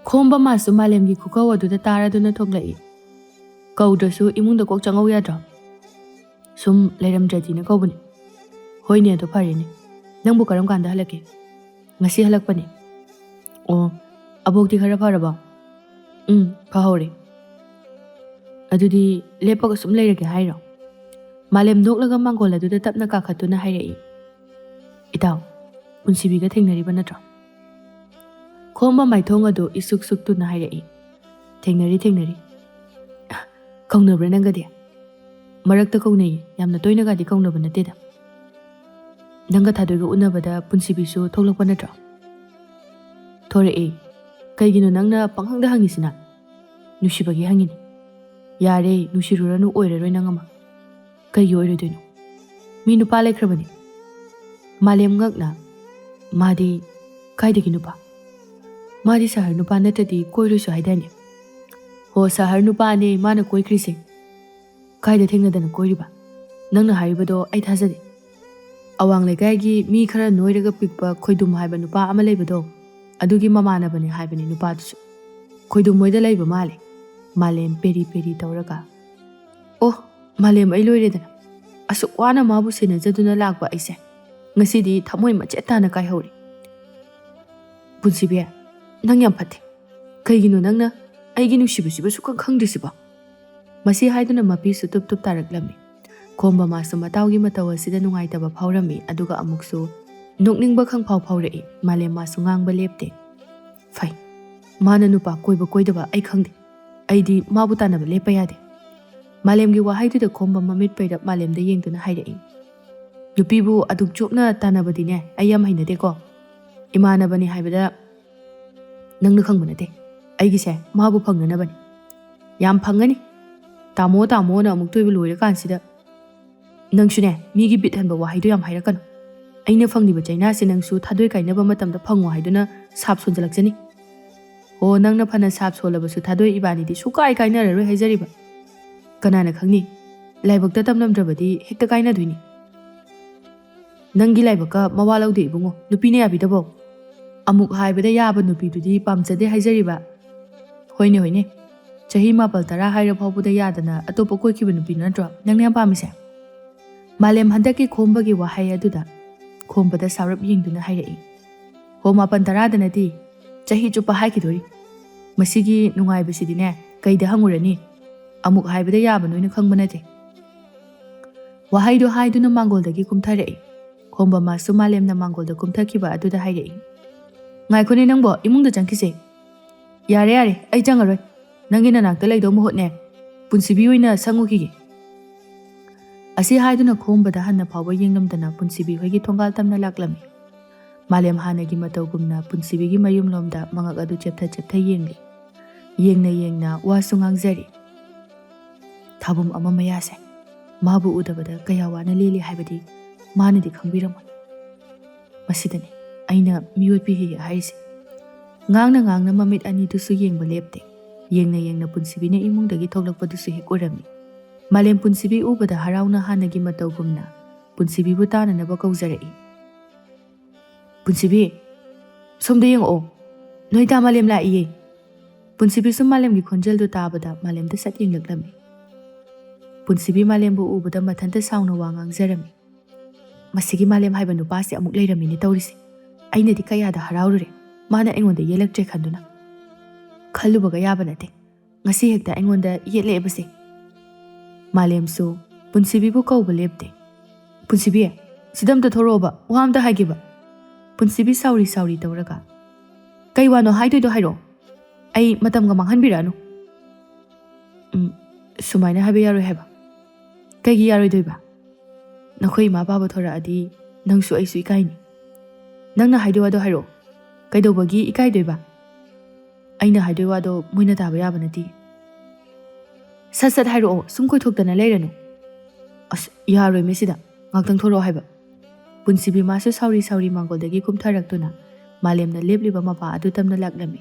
ꯈꯣꯝꯕ ꯃꯥꯁꯨ ꯃꯥꯂꯦꯝꯒꯤ ꯈꯨꯀꯧ ꯑꯗꯨꯗ ꯇꯥꯔꯗꯨꯅ ꯊꯣꯛꯂꯛꯏ꯫ "ꯀꯧꯗ꯭ꯔꯁꯨ ꯏꯃꯨꯡꯗ ꯀꯣꯛ ꯆꯪꯍꯧ ꯌꯥꯗ꯭ꯔꯣ? ꯁꯨꯝ ꯂꯩꯔꯝꯗ꯭ꯔꯗꯤꯅ ꯀꯧꯕꯅꯤ꯫" "ꯍꯣꯏꯅꯦ, ꯑꯗꯨ ꯐꯔꯦꯅꯦ꯫ ꯅꯪꯕꯨ ꯀꯔꯝ ꯀꯥꯟꯗ ꯍꯜꯂꯛꯀꯦ?" "ꯉꯁꯤ ꯍꯜꯂꯛꯄꯅꯦ꯫" "ꯑꯣ, ꯑꯕꯣꯛꯇꯤ ꯈꯔ ꯐꯔꯕꯣ?" "ꯎꯝ, ꯐꯍꯧꯔꯦ꯫" "ꯑꯗꯨꯗꯤ ꯂꯦꯞꯄꯒ ꯁꯨꯝ ꯂꯩꯔꯒꯦ ꯍꯥꯏꯔꯣ?" ꯃꯥꯂꯦꯝ ꯅꯣꯛꯂꯒ ꯃꯥꯡꯒꯣꯜ ꯑꯗꯨꯗ ꯇꯞꯅ ꯀꯥꯈꯠꯇꯨꯅ ꯍꯥꯏꯔꯛꯏ꯫ "ꯏꯇꯥꯎ, ꯄꯨꯟꯁꯤꯕꯤꯒ ꯊꯦꯡꯅꯔꯤꯕ ꯅꯠꯇ꯭ꯔꯣ?" ꯈꯣꯝꯕ ꯃꯥꯏꯊꯣꯡ ꯑꯗꯨ ꯏꯁꯨꯛ ꯁꯨꯛꯇꯨꯅ ꯍꯥꯏꯔꯛꯏ꯫ "ꯊꯦꯡꯅꯔꯤ, ꯊꯦꯡꯅꯔꯤ꯫" "ꯀꯧꯅꯕ꯭ꯔꯥ ꯅꯪꯒꯗꯤ?" "ꯃꯔꯛꯇ ꯀꯧꯅꯩꯌꯦ, ꯌꯥꯝꯅ ꯇꯣꯏꯅꯒꯗꯤ ꯀꯧꯅꯕ ꯅꯠꯇꯦꯗ꯫" ꯅꯪꯒ ꯊꯥꯗꯣꯏꯒ ꯎꯅꯕꯗ ꯄꯨꯟꯁꯤꯕꯤꯁꯨ ꯊꯣꯛꯂꯛꯄ ꯅꯠꯇ꯭ꯔꯣ? ꯊꯣꯔꯛꯑꯦ꯫ ꯀꯩꯒꯤꯅꯣ ꯅꯪꯅ ꯄꯪꯍꯪꯗ ꯍꯪꯉꯤꯁꯤꯅ? ꯅꯨꯡꯁꯤꯕꯒꯤ ꯍꯪꯉꯤꯅꯦ꯫ ꯌꯥꯔꯦ, ꯅꯨꯡꯁꯤꯔꯨꯔꯅꯨ, ꯑꯣꯏꯔꯔꯣꯏ ꯅꯪ ꯑꯃ꯫ ꯀꯩꯒꯤ ꯑꯣꯏꯔꯣꯏꯗꯣꯏꯅꯣ? ꯃꯤ ꯅꯨꯄꯥ ꯂꯩꯈ꯭ꯔꯕꯅꯦ꯫ ꯃꯥꯂꯦꯝ ꯉꯛꯅ, ꯃꯥꯗꯤ ꯀꯥꯏꯗꯒꯤ ꯅꯨꯄꯥ? ꯃꯥꯗꯤ ꯁꯍꯔ ꯅꯨꯄꯥ ꯅꯠꯇ꯭ꯔꯗꯤ ꯀꯣꯏꯔꯣꯏꯁꯨ ꯍꯥꯏꯗꯥꯏꯅꯦ? ꯍꯣ, ꯁꯍꯔ ꯅꯨꯄꯥꯅꯦ ꯃꯥꯅ ꯀꯣꯏꯈ꯭ꯔꯤꯁꯦ꯫ ꯀꯥꯏꯗ ꯊꯦꯡꯅꯗꯅ ꯀꯣꯏꯔꯤꯕ? ꯅꯪꯅ ꯍꯥꯏꯔꯤꯕꯗꯣ ꯑꯩ ꯊꯥꯖꯗꯦ꯫ ꯑꯋꯥꯡ ꯂꯩꯀꯥꯏꯒꯤ ꯃꯤ ꯈꯔ ꯅꯣꯏꯔꯒ ꯄꯤꯛꯄ ꯈꯣꯏꯗꯨꯝ ꯍꯥꯏꯕ ꯅꯨꯄꯥ ꯑꯃ ꯂꯩꯕꯗꯣ, ꯑꯗꯨꯒꯤ ꯃꯃꯥꯟꯅꯕꯅꯦ ꯍꯥꯏꯕꯅꯦ ꯅꯨꯄꯥꯗꯨꯁꯨ꯫ ꯈꯣꯏꯗꯨꯝ ꯍꯣꯏꯗ ꯂꯩꯕ ꯃꯥꯜꯂꯦ꯫ ꯃꯥꯂꯦꯝ ꯄꯦꯔꯤ ꯄꯦꯔꯤ ꯇꯧꯔꯒ꯫ ꯑꯣ, ꯃꯥꯂꯦꯝ, ꯑꯩ ꯂꯣꯏꯔꯦꯗꯅ꯫ ꯑꯁꯨꯛ ꯋꯥꯅ ꯃꯥꯕꯨ ꯁꯦꯟꯅꯖꯗꯨꯅ ꯂꯥꯛꯄ ꯑꯩꯁꯦ ꯉꯁꯤꯗꯤ ꯊꯃꯣꯏ ꯃꯆꯦꯠ ꯇꯥꯅ ꯀꯥꯏꯍꯧꯔꯦ꯫ ꯄꯨꯟꯁꯤꯕꯤ, ꯅꯪ ꯌꯥꯝ ꯐꯠꯇꯦ꯫ ꯀꯩꯒꯤꯅꯣ ꯅꯪꯅ ꯑꯩꯒꯤ ꯅꯨꯡꯁꯤꯕꯁꯤꯕꯨ ꯁꯨꯛꯈꯪ ꯈꯪꯗ꯭ꯔꯤꯁꯤꯕꯣ? ꯃꯁꯤ ꯍꯥꯏꯗꯨꯅ ꯃꯄꯤꯁꯨ ꯇꯨꯞ ꯇꯨꯞ ꯇꯥꯔꯛꯂꯝꯃꯤ꯫ ꯈꯣꯝꯕ ꯃꯥꯁꯨ ꯃꯇꯥꯎꯒꯤ ꯃꯇꯧ ꯑꯁꯤꯗ ꯅꯨꯡꯉꯥꯏꯇꯕ ꯐꯥꯎꯔꯝꯃꯤ, ꯑꯗꯨꯒ ꯑꯃꯨꯛꯁꯨ ꯅꯣꯛꯅꯤꯡꯕ ꯈꯪꯐꯥꯎ ꯐꯥꯎꯔꯛꯏ꯫ ꯃꯥꯂꯦꯝ ꯃꯥꯁꯨ ꯉꯥꯡꯕ ꯂꯦꯞꯇꯦ꯫ ꯐꯩ, ꯃꯥꯅ ꯅꯨꯄꯥ ꯀꯣꯏꯕ ꯀꯣꯏꯗꯕ ꯑꯩ ꯈꯪꯗꯦ꯫ ꯑꯩꯗꯤ ꯃꯥꯕꯨ ꯇꯥꯟꯅꯕ ꯂꯦꯞꯄ ꯌꯥꯗꯦ꯫ ꯃꯥꯂꯦꯝꯒꯤ ꯋꯥꯍꯩꯗꯨꯗ ꯈꯣꯝꯕ ꯃꯃꯤꯠ ꯄꯩꯔꯞ ꯃꯥꯂꯦꯝꯗ ꯌꯦꯡꯗꯨꯅ ꯍꯥꯏꯔꯛꯏ꯫ ꯅꯨꯄꯤꯕꯨ ꯑꯗꯨꯛ ꯆꯣꯞꯅ ꯇꯥꯟꯅꯕꯗꯤꯅꯦ ꯑꯩ ꯌꯥꯝ ꯍꯩꯅꯗꯦꯀꯣ꯫ ꯏꯃꯥꯟꯅꯕꯅꯤ ꯍꯥꯏꯕꯗ ꯅꯪꯅ ꯈꯪꯕ ꯅꯠꯇꯦ꯫ ꯑꯩꯒꯤꯁꯦ ꯃꯥꯕꯨ ꯐꯪꯅꯅꯕꯅꯤ꯫ ꯌꯥꯝ ꯐꯪꯒꯅꯤ꯫ ꯇꯥꯃꯣ ꯇꯥꯃꯣꯅ ꯑꯃꯨꯛꯇꯣꯏꯕ ꯂꯣꯏꯔꯀꯥꯟꯁꯤꯗ꯫ ꯅꯪꯁꯨꯅꯦ, ꯃꯤꯒꯤ ꯕꯤꯠ ꯍꯟꯕ ꯋꯥꯍꯩꯗꯣ ꯌꯥꯝ ꯍꯥꯏꯔꯛꯀꯅꯨ꯫ ꯑꯩꯅ ꯐꯪꯂꯤꯕ ꯆꯩꯅꯥꯁꯦ ꯅꯪꯁꯨ ꯊꯥꯗꯣꯏ ꯀꯥꯏꯅꯕ ꯃꯇꯝꯗ ꯐꯪꯉꯣ ꯍꯥꯏꯗꯨꯅ ꯁꯥꯞ ꯁꯣꯟꯖꯜꯂꯛꯆꯅꯤ꯫ ꯑꯣ, ꯅꯪꯅ ꯐꯅ ꯁꯥꯞ ꯁꯣꯜꯂꯕꯁꯨ ꯊꯥꯗꯣꯏ ꯏꯕꯥꯅꯤꯗꯤ ꯁꯨꯀꯥꯏ ꯀꯥꯏꯅꯔꯔꯣꯏ ꯍꯥꯏꯖꯔꯤꯕ꯫ ꯀꯅꯥꯅ ꯈꯪꯅꯤ? ꯂꯥꯏꯕꯛꯇ ꯇꯝꯂꯝꯗ꯭ꯔꯕꯗꯤ ꯍꯦꯛꯇ ꯀꯥꯏꯅꯗꯣꯏꯅꯤ꯫ ꯅꯪꯒꯤ ꯂꯥꯏꯕꯛꯀ ꯃꯋꯥ ꯂꯧꯗꯦ ꯏꯕꯨꯡꯉꯣ, ꯅꯨꯄꯤꯅ ꯌꯥꯕꯤꯗꯕꯣ꯫ ꯑꯃꯨꯛ ꯍꯥꯏꯕꯗ ꯌꯥꯕ ꯅꯨꯄꯤꯗꯨꯗꯤ ꯄꯥꯝꯖꯗꯦ ꯍꯥꯏꯖꯔꯤꯕ꯫ ꯍꯣꯏꯅꯦ, ꯍꯣꯏꯅꯦ, ꯆꯍꯤ ꯃꯥꯄꯜ ꯇꯔꯥ ꯍꯥꯏꯔ ꯐꯥꯎꯕꯗ ꯌꯥꯗꯅ ꯑꯇꯣꯞꯄ ꯀꯣꯏꯈꯤꯕ ꯅꯨꯄꯤꯗꯨ ꯅꯠꯇ꯭ꯔꯣ ꯅꯪꯅ ꯌꯥꯝ ꯄꯥꯝꯃꯤꯁꯦ? ꯃꯥꯂꯦꯝ ꯍꯟꯗꯛꯀꯤ ꯈꯣꯝꯕꯒꯤ ꯋꯥꯍꯩ ꯑꯗꯨꯗ ꯈꯣꯝꯕꯗ ꯁꯥꯎꯔꯞ ꯌꯦꯡꯗꯨꯅ ꯍꯥꯏꯔꯛꯏ꯫ ꯍꯣ, ꯃꯥꯄꯜ ꯇꯔꯥꯗ ꯅꯠꯇꯦ, ꯆꯍꯤ ꯆꯨꯞꯄ ꯍꯥꯏꯈꯤꯗꯣꯔꯤ꯫ ꯃꯁꯤꯒꯤ ꯅꯨꯡꯉꯥꯏꯕꯁꯤꯗꯤꯅꯦ ꯀꯩꯗ ꯍꯪꯉꯨꯔꯅꯤ? ꯑꯃꯨꯛ ꯍꯥꯏꯕꯗ ꯌꯥꯕ ꯅꯣꯏꯅ ꯈꯪꯕ ꯅꯠꯇꯦ꯫ ꯋꯥꯍꯩꯗꯣ ꯍꯥꯏꯗꯨꯅ ꯃꯥꯡꯒꯣꯜꯗꯒꯤ ꯀꯨꯝꯊꯔꯛꯏ꯫ ꯈꯣꯝꯕ ꯃꯥꯁꯨ ꯃꯥꯂꯦꯝꯅ ꯃꯥꯡꯒꯣꯜꯗ ꯀꯨꯝꯊꯈꯤꯕ ꯑꯗꯨꯗ ꯍꯥꯏꯔꯛꯏ, ꯉꯥꯏꯈꯣꯅꯦ ꯅꯪꯕꯣ, ꯏꯃꯨꯡꯗ ꯆꯪꯈꯤꯁꯦ꯫ ꯌꯥꯔꯦ, ꯌꯥꯔꯦ, ꯑꯩ ꯆꯪꯉꯔꯣꯏ꯫ ꯅꯪꯒꯤ ꯅꯅꯥꯛꯇ ꯂꯩꯗꯧ ꯃꯍꯨꯠꯅꯦ, ꯄꯨꯟꯁꯤꯕꯤ ꯑꯣꯏꯅ ꯁꯪꯉꯨꯈꯤꯒꯦ꯫ ꯑꯁꯤ ꯍꯥꯏꯗꯨꯅ ꯈꯣꯝꯕꯗ ꯍꯟꯅ ꯐꯥꯎꯕ ꯌꯦꯡꯂꯝꯗꯅ ꯄꯨꯟꯁꯤꯕꯤ ꯍꯣꯏꯒꯤ ꯊꯣꯡꯒꯥꯜ ꯇꯝꯅ ꯂꯥꯛꯂꯝꯃꯤ꯫ ꯃꯥꯂꯦꯝ ꯍꯥꯟꯅꯒꯤ ꯃꯇꯧꯒꯨꯝꯅ ꯄꯨꯟꯁꯤꯕꯤꯒꯤ ꯃꯌꯨꯝꯂꯣꯝꯗ ꯃꯉꯛ ꯑꯗꯨ ꯆꯦꯞꯊ ꯆꯦꯞꯊ ꯌꯦꯡꯂꯤ꯫ ꯌꯦꯡꯅ ꯌꯦꯡꯅ ꯋꯥꯁꯨ ꯉꯥꯡꯖꯔꯤ꯫ ꯊꯥꯕꯨꯝ ꯑꯃ ꯃꯌꯥꯁꯦ ꯃꯥꯕꯨ ꯎꯗꯕꯗ ꯀꯌꯥ ꯋꯥꯅ ꯂꯦꯜꯂꯤ ꯍꯥꯏꯕꯗꯤ ꯃꯥꯅꯗꯤ ꯈꯪꯕꯤꯔꯝꯃꯣꯏ꯫ ꯃꯁꯤꯗꯅꯤ ꯑꯩꯅ ꯃꯤꯑꯣꯠꯄꯤ ꯍꯦꯛ ꯍꯦꯛ ꯍꯥꯏꯔꯤꯁꯦ꯫ ꯉꯥꯡꯅ ꯉꯥꯡꯅ ꯃꯃꯤꯠ ꯑꯅꯤꯗꯨꯁꯨ ꯌꯦꯡꯕ ꯂꯦꯞꯇꯦ꯫ ꯌꯦꯡꯅ ꯌꯦꯡꯅ ꯄꯨꯟꯁꯤꯕꯤꯅ ꯏꯃꯨꯡꯗꯒꯤ ꯊꯣꯛꯂꯛꯄꯗꯨꯁꯨ ꯍꯦꯛ ꯎꯔꯝꯃꯤ꯫ ꯃꯥꯂꯦꯝ ꯄꯨꯟꯁꯤꯕꯤ ꯎꯕꯗ ꯍꯔꯥꯎꯅ ꯍꯥꯟꯅꯒꯤ ꯃꯇꯧꯒꯨꯝꯅ ꯄꯨꯟꯁꯤꯕꯤꯕꯨ ꯇꯥꯅꯅꯕ ꯀꯧꯖꯔꯛꯏ꯫ "ꯄꯨꯟꯁꯤꯕꯤ, ꯁꯣꯝꯗ ꯌꯦꯡꯉꯛꯑꯣ, ꯅꯣꯏ ꯗꯥ ꯃꯥꯂꯦꯝ ꯂꯥꯛꯏꯌꯦ!" ꯄꯨꯟꯁꯤꯕꯤꯁꯨ ꯃꯥꯂꯦꯝꯒꯤ ꯈꯣꯟꯖꯦꯜꯗꯨ ꯇꯥꯕꯗ ꯃꯥꯂꯦꯝꯗ ꯁꯠ ꯌꯦꯡꯂꯛꯂꯝꯃꯤ꯫ ꯄꯨꯟꯁꯤꯕꯤ ꯃꯥꯂꯦꯝꯕꯨ ꯎꯕꯗ ꯃꯊꯟꯇ ꯁꯥꯎꯅ ꯋꯥ ꯉꯥꯡꯖꯔꯝꯃꯤ꯫ "ꯃꯁꯤꯒꯤ ꯃꯥꯂꯦꯝ ꯍꯥꯏꯕ ꯅꯨꯄꯥꯁꯦ ꯑꯃꯨꯛ ꯂꯩꯔꯝꯃꯤꯅꯦ ꯇꯧꯔꯤꯁꯦ꯫ ꯑꯩꯅꯗꯤ ꯀꯌꯥꯗ ꯍꯔꯥꯎꯔꯨꯔꯦ, ꯃꯥꯅ ꯑꯩꯉꯣꯟꯗ ꯌꯦꯠꯂꯛꯇ꯭ꯔꯦ ꯈꯟꯗꯨꯅ꯫ ꯈꯜꯂꯨꯕꯒ ꯌꯥꯕ ꯅꯠꯇꯦ, ꯉꯁꯤ ꯍꯦꯛꯇ ꯑꯩꯉꯣꯟꯗ ꯌꯦꯠꯂꯛꯑꯦꯕꯁꯦ꯫" ꯃꯥꯂꯦꯝꯁꯨ ꯄꯨꯟꯁꯤꯕꯤꯕꯨ ꯀꯧꯕ ꯂꯦꯞꯇꯦ꯫ "ꯄꯨꯟꯁꯤꯕꯤ, ꯁꯤꯗ ꯑꯝꯇ ꯊꯣꯔꯛꯑꯣꯕ, ꯋꯥ ꯑꯝꯇ ꯍꯥꯏꯒꯦꯕ꯫" ꯄꯨꯟꯁꯤꯕꯤ ꯁꯥꯎꯔꯤ ꯁꯥꯎꯔꯤ ꯇꯧꯔꯒ, "ꯀꯩ ꯋꯥꯅꯣ ꯍꯥꯏꯗꯣꯏꯗꯣ ꯍꯥꯏꯔꯛꯑꯣ, ꯑꯩ ꯃꯇꯝꯒ ꯃꯥꯡꯍꯟꯕꯤꯔꯛꯑꯅꯨ꯫" "ꯎꯝ, ꯁꯨꯃꯥꯏꯅ ꯍꯥꯏꯕ ꯌꯥꯔꯣꯏ ꯍꯥꯏꯕ꯫" "ꯀꯩꯒꯤ ꯌꯥꯔꯣꯏꯗꯣꯏꯕ? ꯅꯈꯣꯏ ꯏꯃꯥ ꯄꯥꯕ ꯊꯣꯔꯛꯑꯗꯤ ꯅꯪꯁꯨ ꯑꯩꯁꯨ ꯏꯀꯥꯏꯅꯤ꯫ ꯅꯪꯅ ꯍꯥꯏꯗꯣꯏ ꯋꯥꯗꯣ ꯍꯥꯏꯔꯛꯑꯣ꯫ ꯀꯩꯗꯧꯕꯒꯤ ꯏꯀꯥꯏꯗꯣꯏꯕ? ꯑꯩꯅ ꯍꯥꯏꯗꯣꯏ ꯋꯥꯗꯣ ꯃꯣꯏꯅ ꯇꯥꯕ ꯌꯥꯕ ꯅꯠꯇꯦ꯫ ꯁꯠ ꯁꯠ ꯍꯥꯏꯔꯛꯑꯣ, ꯁꯨꯝ ꯀꯣꯏꯊꯣꯛꯇꯅ ꯂꯩꯔꯅꯨ꯫" "ꯑꯁ, ꯌꯥꯔꯣꯏꯃꯦ ꯁꯤꯗ, ꯉꯥꯛꯇꯪ ꯊꯣꯔꯛꯑꯣ ꯍꯥꯏꯕ꯫" ꯄꯨꯟꯁꯤꯕꯤ ꯃꯥꯁꯨ ꯁꯥꯎꯔꯤ ꯁꯥꯎꯔꯤ ꯃꯥꯡꯒꯣꯜꯗꯒꯤ ꯀꯨꯝꯊꯔꯛꯇꯨꯅ ꯃꯥꯂꯦꯝꯅ ꯂꯦꯞꯂꯤꯕ ꯃꯄꯥ ꯑꯗꯨ ꯇꯝꯅ ꯂꯥꯛꯂꯝꯃꯤ꯫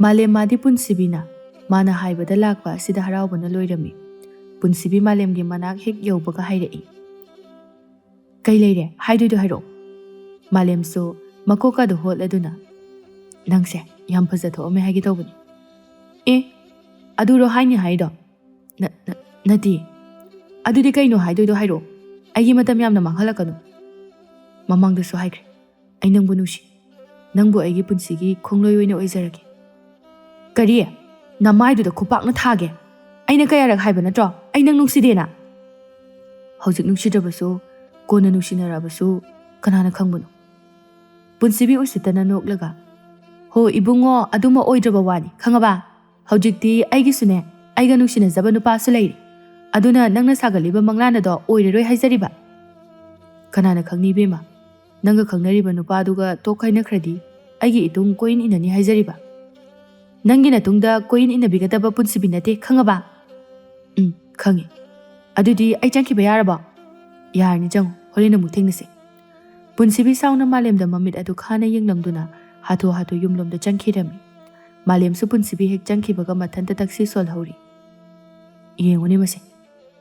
ꯃꯥꯂꯦꯝ ꯃꯥꯗꯤ ꯄꯨꯟꯁꯤꯕꯤꯅ ꯃꯥꯅ ꯍꯥꯏꯕꯗ ꯂꯥꯛꯄ ꯑꯁꯤꯗ ꯍꯔꯥꯎꯕꯅ ꯂꯣꯏꯔꯝꯃꯤ꯫ ꯄꯨꯟꯁꯤꯕꯤ ꯃꯥꯂꯦꯝꯒꯤ ꯃꯅꯥꯛ ꯍꯦꯛ ꯌꯧꯕꯒ ꯍꯥꯏꯔꯛꯏ, "ꯀꯩ ꯂꯩꯔꯦ? ꯍꯥꯏꯗꯣꯏꯗꯣ ꯍꯥꯏꯔꯛꯑꯣ꯫" ꯃꯥꯂꯦꯝꯁꯨ ꯃꯀꯣꯛꯀꯗꯨ ꯍꯣꯠꯂꯗꯨꯅ, "ꯅꯪꯁꯦ ꯌꯥꯝ ꯐꯖ ꯊꯣꯛꯑꯝꯃꯦ ꯍꯥꯏꯒꯦ ꯇꯧꯕꯅꯤ꯫" "ꯑꯦ, ꯑꯗꯨꯔꯣ ꯍꯥꯏꯅꯤ ꯍꯥꯏꯗꯣ?" "ꯅ-, ꯅ-, ꯅꯠꯇꯦ꯫" "ꯑꯗꯨꯗꯤ ꯀꯩꯅꯣ ꯍꯥꯏꯗꯣꯏꯗꯣ ꯍꯥꯏꯔꯛꯑꯣ꯫ ꯑꯩꯒꯤ ꯃꯇꯝ ꯌꯥꯝꯅ ꯃꯥꯡꯍꯜꯂꯛꯀꯅꯨ꯫" "ꯃꯃꯥꯡꯗꯁꯨ ꯍꯥꯏꯈ꯭ꯔꯦ, ꯑꯩ ꯅꯪꯕꯨ ꯅꯨꯡꯁꯤ꯫ ꯅꯪꯕꯨ ꯑꯩꯒꯤ ꯄꯨꯟꯁꯤꯒꯤ ꯈꯣꯡꯂꯣꯏ ꯑꯣꯏꯅ ꯑꯣꯏꯖꯔꯒꯦ꯫" "ꯀꯔꯤ? ꯅꯃꯥꯏꯗꯨꯗ ꯈꯨꯄꯥꯛꯅ ꯊꯥꯒꯦ꯫ ꯑꯩꯅ ꯀꯌꯥꯔꯛ ꯍꯥꯏꯕ ꯅꯠꯇ꯭ꯔꯣ ꯑꯩ ꯅꯪ ꯅꯨꯡꯁꯤꯗꯦꯅ?" "ꯍꯧꯖꯤꯛ ꯅꯨꯡꯁꯤꯗ꯭ꯔꯕꯁꯨ, ꯀꯣꯟꯅ ꯅꯨꯡꯁꯤꯅꯔꯛꯑꯕꯁꯨ ꯀꯅꯥꯅ ꯈꯪꯕꯅꯣ?" ꯄꯨꯟꯁꯤꯕꯤ ꯎꯁꯤꯠꯇꯅ ꯅꯣꯛꯂꯒ, "ꯍꯣ ꯏꯕꯨꯡꯉꯣ, ꯑꯗꯨꯃ ꯑꯣꯏꯗ꯭ꯔꯕ ꯋꯥꯅꯤ, ꯈꯪꯉꯕ? ꯍꯧꯖꯤꯛꯇꯤ ꯑꯩꯒꯤꯁꯨꯅꯦ, ꯑꯩꯒ ꯅꯨꯡꯁꯤꯅꯖꯕ ꯅꯨꯄꯥꯁꯨ ꯂꯩꯔꯦ꯫ ꯑꯗꯨꯅ ꯅꯪꯅ ꯁꯥꯒꯠꯂꯤꯕ ꯃꯪꯂꯥꯟ ꯑꯗꯣ ꯑꯣꯏꯔꯔꯣꯏ ꯍꯥꯏꯖꯔꯤꯕ꯫ ꯀꯅꯥꯅ ꯈꯪꯅꯤ ꯏꯕꯦꯝꯃ, ꯅꯪꯒ ꯈꯪꯅꯔꯤꯕ ꯅꯨꯄꯥꯗꯨꯒ ꯇꯣꯛ ꯀꯥꯏꯅꯈ꯭ꯔꯗꯤ ꯑꯩꯒꯤ ꯏꯇꯨꯡ ꯀꯣꯏꯏꯟ ꯏꯟꯅꯅꯤ ꯍꯥꯏꯖꯔꯤꯕ꯫ ꯅꯪꯒꯤ ꯅꯇꯨꯡꯗ ꯀꯣꯏꯏꯟ ꯏꯟꯅꯕꯤꯒꯗꯕ ꯄꯨꯟꯁꯤꯕꯤ ꯅꯠꯇꯦ, ꯈꯪꯉꯕ? ꯎꯝ, ꯈꯪꯉꯦ꯫ ꯑꯗꯨꯗꯤ ꯑꯩ ꯆꯪꯈꯤꯕ ꯌꯥꯔꯕꯣ? ꯌꯥꯔꯅꯤ, ꯆꯪꯉꯣ, ꯍꯣꯔꯦꯟ ꯑꯃꯨꯛ ꯊꯦꯡꯅꯁꯦ꯫ ꯄꯨꯟꯁꯤꯕꯤ ꯁꯥꯎꯅ ꯃꯥꯂꯦꯝꯗ ꯃꯃꯤꯠ ꯑꯗꯨ ꯈꯥꯅ ꯌꯦꯡꯂꯝꯗꯨꯅ ꯍꯥꯊꯨ ꯍꯥꯊꯨ ꯌꯨꯝꯂꯣꯝꯗ ꯆꯪꯈꯤꯔꯝꯃꯤ꯫ ꯃꯥꯂꯦꯝꯁꯨ ꯄꯨꯟꯁꯤꯕꯤ ꯍꯦꯛ ꯆꯪꯈꯤꯕꯒ ꯃꯊꯟꯇ ꯇꯛꯁꯤ ꯁꯣꯜꯍꯧꯔꯤ꯫ ꯌꯦꯡꯉꯨꯅꯦ ꯃꯁꯦ,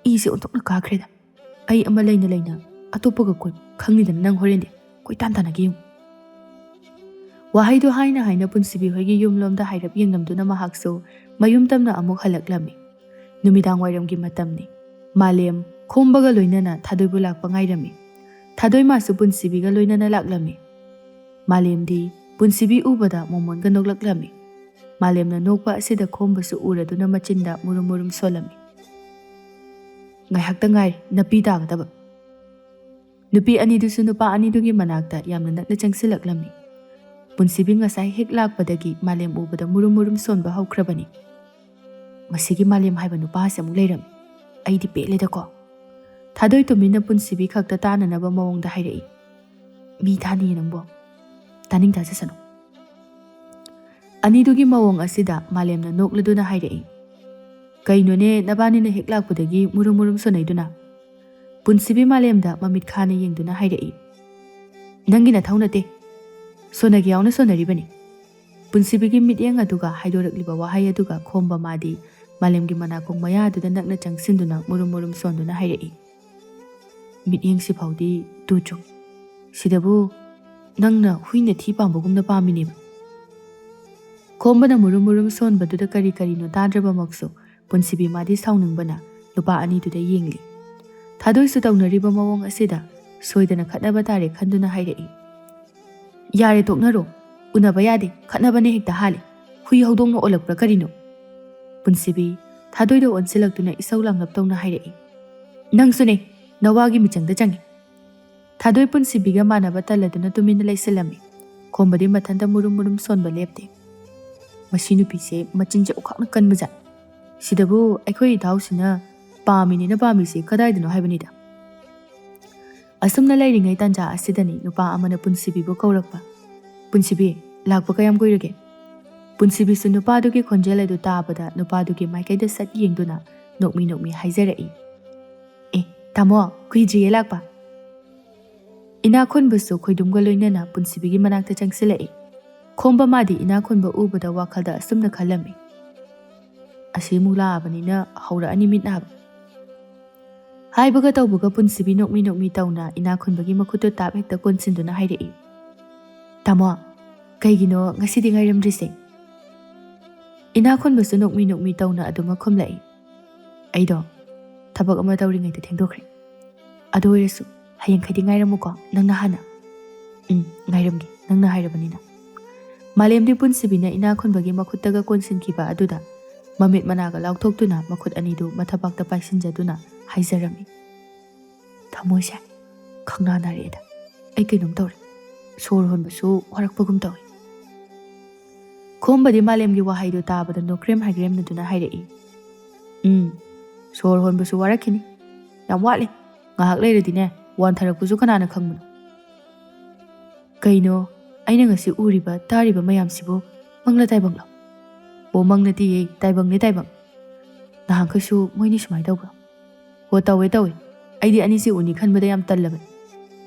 ꯏꯁꯦ ꯑꯣꯟꯊꯣꯛꯅ ꯀꯥꯈ꯭ꯔꯦꯗ꯫ ꯑꯩ ꯑꯃ ꯂꯩꯅ ꯂꯩꯅ ꯑꯇꯣꯞꯄꯒ ꯀꯣꯏ ꯈꯪꯅꯤꯗꯅ ꯅꯪ ꯍꯣꯔꯦꯟꯗꯤ꯫ ꯀꯣꯏꯇꯥꯟ ꯇꯥꯟꯅꯒꯦ ꯌꯦꯡꯉꯨ꯫ ꯋꯥꯍꯩꯗꯨ ꯍꯥꯏꯅ ꯍꯥꯏꯅ ꯄꯨꯟꯁꯤꯕꯤ ꯍꯣꯏꯒꯤ ꯌꯨꯝꯂꯣꯝꯗ ꯍꯥꯏꯔꯞ ꯌꯦꯡꯂꯝꯗꯨꯅ ꯃꯍꯥꯛꯁꯨ ꯃꯌꯨꯝ ꯇꯝꯅ ꯑꯃꯨꯛ ꯍꯜꯂꯛꯂꯝꯃꯤ꯫ ꯅꯨꯃꯤꯗꯥꯡ ꯋꯥꯏꯔꯝꯒꯤ ꯃꯇꯝꯅꯤ꯫ ꯃꯥꯂꯦꯝ ꯈꯣꯝꯕꯒ ꯂꯣꯏꯅꯅ ꯊꯥꯗꯣꯏꯕꯨ ꯂꯥꯛꯄ ꯉꯥꯏꯔꯝꯃꯤ꯫ ꯊꯥꯗꯣꯏ ꯃꯥꯁꯨ ꯄꯨꯟꯁꯤꯕꯤꯒ ꯂꯣꯏꯅꯅ ꯂꯥꯛꯂꯝꯃꯤ꯫ ꯃꯥꯂꯦꯝꯗꯤ ꯄꯨꯟꯁꯤꯕꯤ ꯎꯕꯗ ꯃꯣꯃꯣꯟꯒ ꯅꯣꯛꯂꯛꯂꯝꯃꯤ꯫ ꯃꯥꯂꯦꯝꯅ ꯅꯣꯛꯄ ꯑꯁꯤꯗ ꯈꯣꯝꯕꯁꯨ ꯎꯔꯗꯨꯅ ꯃꯆꯤꯟꯗ ꯃꯨꯔꯨꯝ ꯃꯨꯔꯨꯝ ꯁꯣꯜꯂꯝꯃꯤ꯫ ꯉꯥꯏꯍꯥꯛꯇ ꯉꯥꯏꯔꯦ ꯅꯥꯄꯤ ꯇꯥꯒꯗꯕ꯫ ꯅꯨꯄꯤ ꯑꯅꯤꯗꯨꯁꯨ ꯅꯨꯄꯥ ꯑꯅꯤꯗꯨꯒꯤ ꯃꯅꯥꯛꯇ ꯌꯥꯝꯅ ꯅꯛꯅ ꯆꯪꯁꯤꯜꯂꯛꯂꯝꯃꯤ꯫ ꯄꯨꯟꯁꯤꯕꯤ ꯉꯁꯥꯏ ꯍꯦꯛ ꯂꯥꯛꯄꯗꯒꯤ ꯃꯥꯂꯦꯝ ꯎꯕꯗ ꯃꯨꯔꯨꯝ ꯃꯨꯔꯨꯝ ꯁꯣꯟꯕ ꯍꯧꯈ꯭ꯔꯕꯅꯤ꯫ ꯃꯁꯤꯒꯤ ꯃꯥꯂꯦꯝ ꯍꯥꯏꯕ ꯅꯨꯄꯥꯁꯦ ꯑꯃꯨꯛ ꯂꯩꯔꯝꯃꯤ꯫ ꯑꯩꯗꯤ ꯄꯦꯜꯂꯦꯗꯀꯣ꯫ ꯊꯥꯗꯣꯏ ꯇꯨꯃꯤꯟꯅ ꯄꯨꯟꯁꯤꯕꯤ ꯈꯛꯇ ꯇꯥꯅꯅꯕ ꯃꯑꯣꯡꯗ ꯍꯥꯏꯔꯛꯏ꯫ ꯃꯤ ꯊꯥꯅꯤꯌꯦ ꯅꯪꯕꯣ꯫ ꯇꯥꯅꯤꯡ ꯇꯥꯖꯁꯅꯨ꯫ ꯑꯅꯤꯗꯨꯒꯤ ꯃꯑꯣꯡ ꯑꯁꯤꯗ ꯃꯥꯂꯦꯝꯅ ꯅꯣꯛꯂꯗꯨꯅ ꯍꯥꯏꯔꯛꯏ꯫ ꯀꯩꯅꯣꯅꯦ, ꯅꯕꯥꯅꯤꯅ ꯍꯦꯛ ꯂꯥꯛꯄꯗꯒꯤ ꯃꯨꯔꯨꯝ ꯃꯨꯔꯨꯝ ꯁꯣꯟꯅꯩꯗꯨꯅ? ꯄꯨꯟꯁꯤꯕꯤ ꯃꯥꯂꯦꯝꯗ ꯃꯃꯤꯠ ꯈꯥꯅ ꯌꯦꯡꯗꯨꯅ ꯍꯥꯏꯔꯛꯏ꯫ ꯅꯪꯒꯤ ꯅꯊꯧ ꯅꯠꯇꯦ꯫ ꯁꯣꯟꯅꯒꯦ ꯌꯥꯎꯅ ꯁꯣꯟꯅꯔꯤꯕꯅꯤ꯫ ꯄꯨꯟꯁꯤꯕꯤꯒꯤ ꯃꯤꯠꯌꯦꯡ ꯑꯗꯨꯒ ꯍꯥꯏꯗꯣꯔꯛꯂꯤꯕ ꯋꯥꯍꯩ ꯑꯗꯨꯒ ꯈꯣꯝꯕ ꯃꯥꯗꯤ ꯃꯥꯂꯦꯝꯒꯤ ꯃꯅꯥꯀꯣꯡ ꯃꯌꯥꯗꯨꯗ ꯅꯛꯅ ꯆꯪꯁꯤꯟꯗꯨꯅ ꯃꯨꯔꯨꯝ ꯃꯨꯔꯨꯝ ꯁꯣꯟꯗꯨꯅ ꯍꯥꯏꯔꯛꯏ꯫ ꯃꯤꯠꯌꯦꯡꯁꯤ ꯐꯥꯎꯗꯤ ꯇꯨ ꯆꯨꯝ꯫ ꯁꯤꯗꯕꯨ ꯅꯪꯅ ꯍꯨꯏꯅ ꯊꯤ ꯄꯥꯝꯕꯒꯨꯝꯅ ꯄꯥꯝꯃꯤꯅꯦꯕ꯫ ꯈꯣꯝꯕꯅ ꯃꯨꯔꯨꯝ ꯃꯨꯔꯨꯝ ꯁꯣꯟꯕꯗꯨꯗ ꯀꯔꯤ ꯀꯔꯤꯅꯣ ꯇꯥꯗ꯭ꯔꯕꯃꯛꯁꯨ ꯄꯨꯟꯁꯤꯕꯤ ꯃꯥꯗꯤ ꯁꯥꯎꯅꯤꯡꯕꯅ ꯅꯨꯄꯥ ꯑꯅꯤꯗꯨꯗ ꯌꯦꯡꯂꯤ꯫ ꯊꯥꯗꯣꯏꯁꯨ ꯇꯧꯅꯔꯤꯕ ꯃꯑꯣꯡ ꯑꯁꯤꯗ ꯁꯣꯏꯗꯅ ꯈꯠꯅꯕ ꯇꯥꯔꯦ ꯈꯟꯗꯨꯅ ꯍꯥꯏꯔꯛꯏ꯫ ꯌꯥꯔꯦ, ꯇꯣꯛꯅꯔꯣ꯫ ꯎꯅꯕ ꯌꯥꯗꯦ, ꯈꯠꯅꯕꯅ ꯍꯦꯛꯇ ꯍꯥꯜꯂꯦ꯫ ꯍꯨꯏ ꯍꯧꯗꯣꯡꯅ ꯑꯣꯜꯂꯛꯄ꯭ꯔꯥ ꯀꯔꯤꯅꯣ? ꯄꯨꯟꯁꯤꯕꯤ ꯊꯥꯗꯣꯏꯗ ꯑꯣꯟꯁꯤꯜꯂꯛꯇꯨꯅ ꯏꯁꯧ ꯂꯥꯡꯂꯞ ꯇꯧꯅ ꯍꯥꯏꯔꯛꯏ꯫ ꯅꯪꯁꯨꯅꯦ, ꯅꯋꯥꯒꯤ ꯃꯤꯆꯪꯗ ꯆꯪꯉꯤ꯫ ꯊꯥꯗꯣꯏ ꯄꯨꯟꯁꯤꯕꯤꯒ ꯃꯥꯟꯅꯕ ꯇꯜꯂꯗꯨꯅ ꯇꯨꯃꯤꯟꯅ ꯂꯩꯁꯤꯜꯂꯝꯃꯤ꯫ ꯈꯣꯝꯕꯗꯤ ꯃꯊꯟꯇ ꯃꯨꯔꯨꯝ ꯃꯨꯔꯨꯝ ꯁꯣꯟꯕ ꯂꯦꯞꯇꯦ꯫ ꯃꯁꯤ ꯅꯨꯄꯤꯁꯦ ꯃꯆꯤꯟꯁꯦ ꯑꯣꯈꯥꯛꯅ ꯀꯟꯕꯖꯥꯠ꯫ ꯁꯤꯗꯕꯨ ꯑꯩꯈꯣꯏ ꯏꯇꯥꯎꯁꯤꯅ ꯄꯥꯝꯃꯤꯅꯤꯅ ꯄꯥꯝꯃꯤꯁꯤ ꯀꯗꯥꯏꯗꯅꯣ ꯍꯥꯏꯕꯅꯤꯗ꯫ ꯑꯁꯨꯝꯅ ꯂꯩꯔꯤꯉꯩ ꯇꯥꯟꯖꯥ ꯑꯁꯤꯗꯅꯤ ꯅꯨꯄꯥ ꯑꯃꯅ ꯄꯨꯟꯁꯤꯕꯤꯕꯨ ꯀꯧꯔꯛꯄ꯫ "ꯄꯨꯟꯁꯤꯕꯤ, ꯂꯥꯛꯄ ꯀꯌꯥꯝ ꯀꯨꯏꯔꯒꯦ?" ꯄꯨꯟꯁꯤꯕꯤꯁꯨ ꯅꯨꯄꯥꯗꯨꯒꯤ ꯈꯣꯟꯖꯦꯜ ꯑꯗꯨ ꯇꯥꯕꯗ ꯅꯨꯄꯥꯗꯨꯒꯤ ꯃꯥꯏꯀꯩꯗ ꯁꯠ ꯌꯦꯡꯗꯨꯅ ꯅꯣꯛꯃꯤ ꯅꯣꯛꯃꯤ ꯍꯥꯏꯖꯔꯛꯏ, "ꯑꯦ, ꯇꯥꯃꯣ, ꯀꯨꯏꯗ꯭ꯔꯤꯌꯦ ꯂꯥꯛꯄ꯫" ꯏꯅꯥꯈꯨꯟꯕꯁꯨ ꯈꯣꯏꯗꯨꯝꯒ ꯂꯣꯏꯅꯅ ꯄꯨꯟꯁꯤꯕꯤꯒꯤ ꯃꯅꯥꯛꯇ ꯆꯪꯁꯤꯜꯂꯛꯏ꯫ ꯈꯣꯝꯕ ꯃꯥꯗꯤ ꯏꯅꯥꯈꯨꯟꯕ ꯎꯕꯗ ꯋꯥꯈꯜꯗ ꯑꯁꯨꯝꯅ ꯈꯜꯂꯝꯃꯤ, "ꯑꯁꯤ ꯑꯃꯨꯛ ꯂꯥꯛꯑꯕꯅꯤꯅ ꯍꯧꯔꯛꯑꯅꯤ ꯃꯤꯠ ꯅꯥꯕ꯫" ꯍꯥꯏꯕꯒ ꯇꯧꯕꯒ ꯄꯨꯟꯁꯤꯕꯤ ꯅꯣꯛꯃꯤ ꯅꯣꯛꯃꯤ ꯇꯧꯅ ꯏꯅꯥꯈꯨꯟꯕꯒꯤ ꯃꯈꯨꯠꯇꯨ ꯇꯥꯞ ꯍꯦꯛꯇ ꯀꯣꯟꯁꯤꯟꯗꯨꯅ ꯍꯥꯏꯔꯛꯏ, "ꯇꯥꯃꯣ, ꯀꯩꯒꯤꯅꯣ ꯉꯁꯤꯗꯤ ꯉꯥꯏꯔꯝꯗ꯭ꯔꯤꯁꯦ?" ꯏꯅꯥꯈꯨꯟꯕꯁꯨ ꯅꯣꯛꯃꯤ ꯅꯣꯛꯃꯤ ꯇꯧꯅ ꯑꯗꯨꯃꯛ ꯈꯨꯝꯂꯛꯏ, "ꯑꯩꯗꯣ ꯊꯕꯛ ꯑꯃ ꯇꯧꯔꯤꯉꯩꯗ ꯊꯦꯡꯗꯣꯛꯈ꯭ꯔꯦ꯫ ꯑꯗꯨ ꯑꯣꯏꯔꯁꯨ ꯍꯌꯦꯡꯈꯩꯗꯤ ꯉꯥꯏꯔꯝꯃꯨꯀꯣ, ꯅꯪꯅ ꯍꯥꯟꯅ꯫" "ꯎꯝ, ꯉꯥꯏꯔꯝꯒꯦ, ꯅꯪꯅ ꯍꯥꯏꯔꯕꯅꯤꯅ꯫" ꯃꯥꯂꯦꯝꯗꯤ ꯄꯨꯟꯁꯤꯕꯤꯅ ꯏꯅꯥꯈꯨꯟꯕꯒꯤ ꯃꯈꯨꯠꯇꯒ ꯀꯣꯟꯁꯤꯟꯈꯤꯕ ꯑꯗꯨꯗ ꯃꯃꯤꯠ ꯃꯅꯥꯒ ꯂꯥꯎꯊꯣꯛꯇꯨꯅ ꯃꯈꯨꯠ ꯑꯅꯤꯗꯨ ꯃꯊꯕꯥꯛꯇ ꯄꯥꯏꯁꯤꯟꯖꯗꯨꯅ ꯍꯥꯏꯖꯔꯝꯃꯤ, "ꯊꯃꯣꯏꯁꯦ ꯈꯪꯅꯥ ꯅꯥꯔꯛꯑꯦꯗ꯫ ꯑꯩ ꯀꯩꯅꯣꯝ ꯇꯧꯔꯦ꯫ ꯁꯣꯔ ꯍꯣꯟꯕꯁꯨ ꯋꯥꯔꯛꯄꯒꯨꯝ ꯇꯧꯏ꯫" ꯈꯣꯝꯕꯗꯤ ꯃꯥꯂꯦꯝꯒꯤ ꯋꯥꯍꯩꯗꯨ ꯇꯥꯕꯗ ꯅꯣꯛꯈ꯭ꯔꯦꯝ ꯍꯥꯏꯒ꯭ꯔꯦꯝꯅꯗꯨꯅ ꯍꯥꯏꯔꯛꯏ, "ꯎꯝ, ꯁꯣꯔ ꯍꯣꯟꯕꯁꯨ ꯋꯥꯔꯛꯈꯤꯅꯤ꯫ ꯌꯥꯝ ꯋꯥꯠꯂꯤ꯫ ꯉꯥꯏꯍꯥꯛ ꯂꯩꯔꯗꯤꯅꯦ, ꯋꯥꯟꯊꯔꯛꯄꯁꯨ ꯀꯅꯥꯅ ꯈꯪꯕꯅꯣ?" "ꯀꯩꯅꯣ, ꯑꯩꯅ ꯉꯁꯤ ꯎꯔꯤꯕ ꯇꯥꯔꯤꯕ ꯃꯌꯥꯝꯁꯤꯕꯨ ꯃꯪꯂ ꯇꯥꯏꯕꯪꯂꯣ?" "ꯑꯣ, ꯃꯪ ꯅꯠꯇꯤꯌꯦ, ꯇꯥꯏꯕꯪꯅꯦ, ꯇꯥꯏꯕꯪ꯫ ꯅꯍꯥꯟꯈꯩꯁꯨ ꯃꯣꯏꯅꯤ ꯁꯨꯃꯥꯏꯅ ꯇꯧꯕ꯭ꯔꯣ?" "ꯑꯣ, ꯇꯧꯋꯦ, ꯇꯧꯋꯦ꯫ ꯑꯩꯗꯤ ꯑꯅꯤꯁꯦ ꯎꯅꯤ ꯈꯟꯕꯗ ꯌꯥꯝ ꯇꯜꯂꯕꯅꯤ꯫"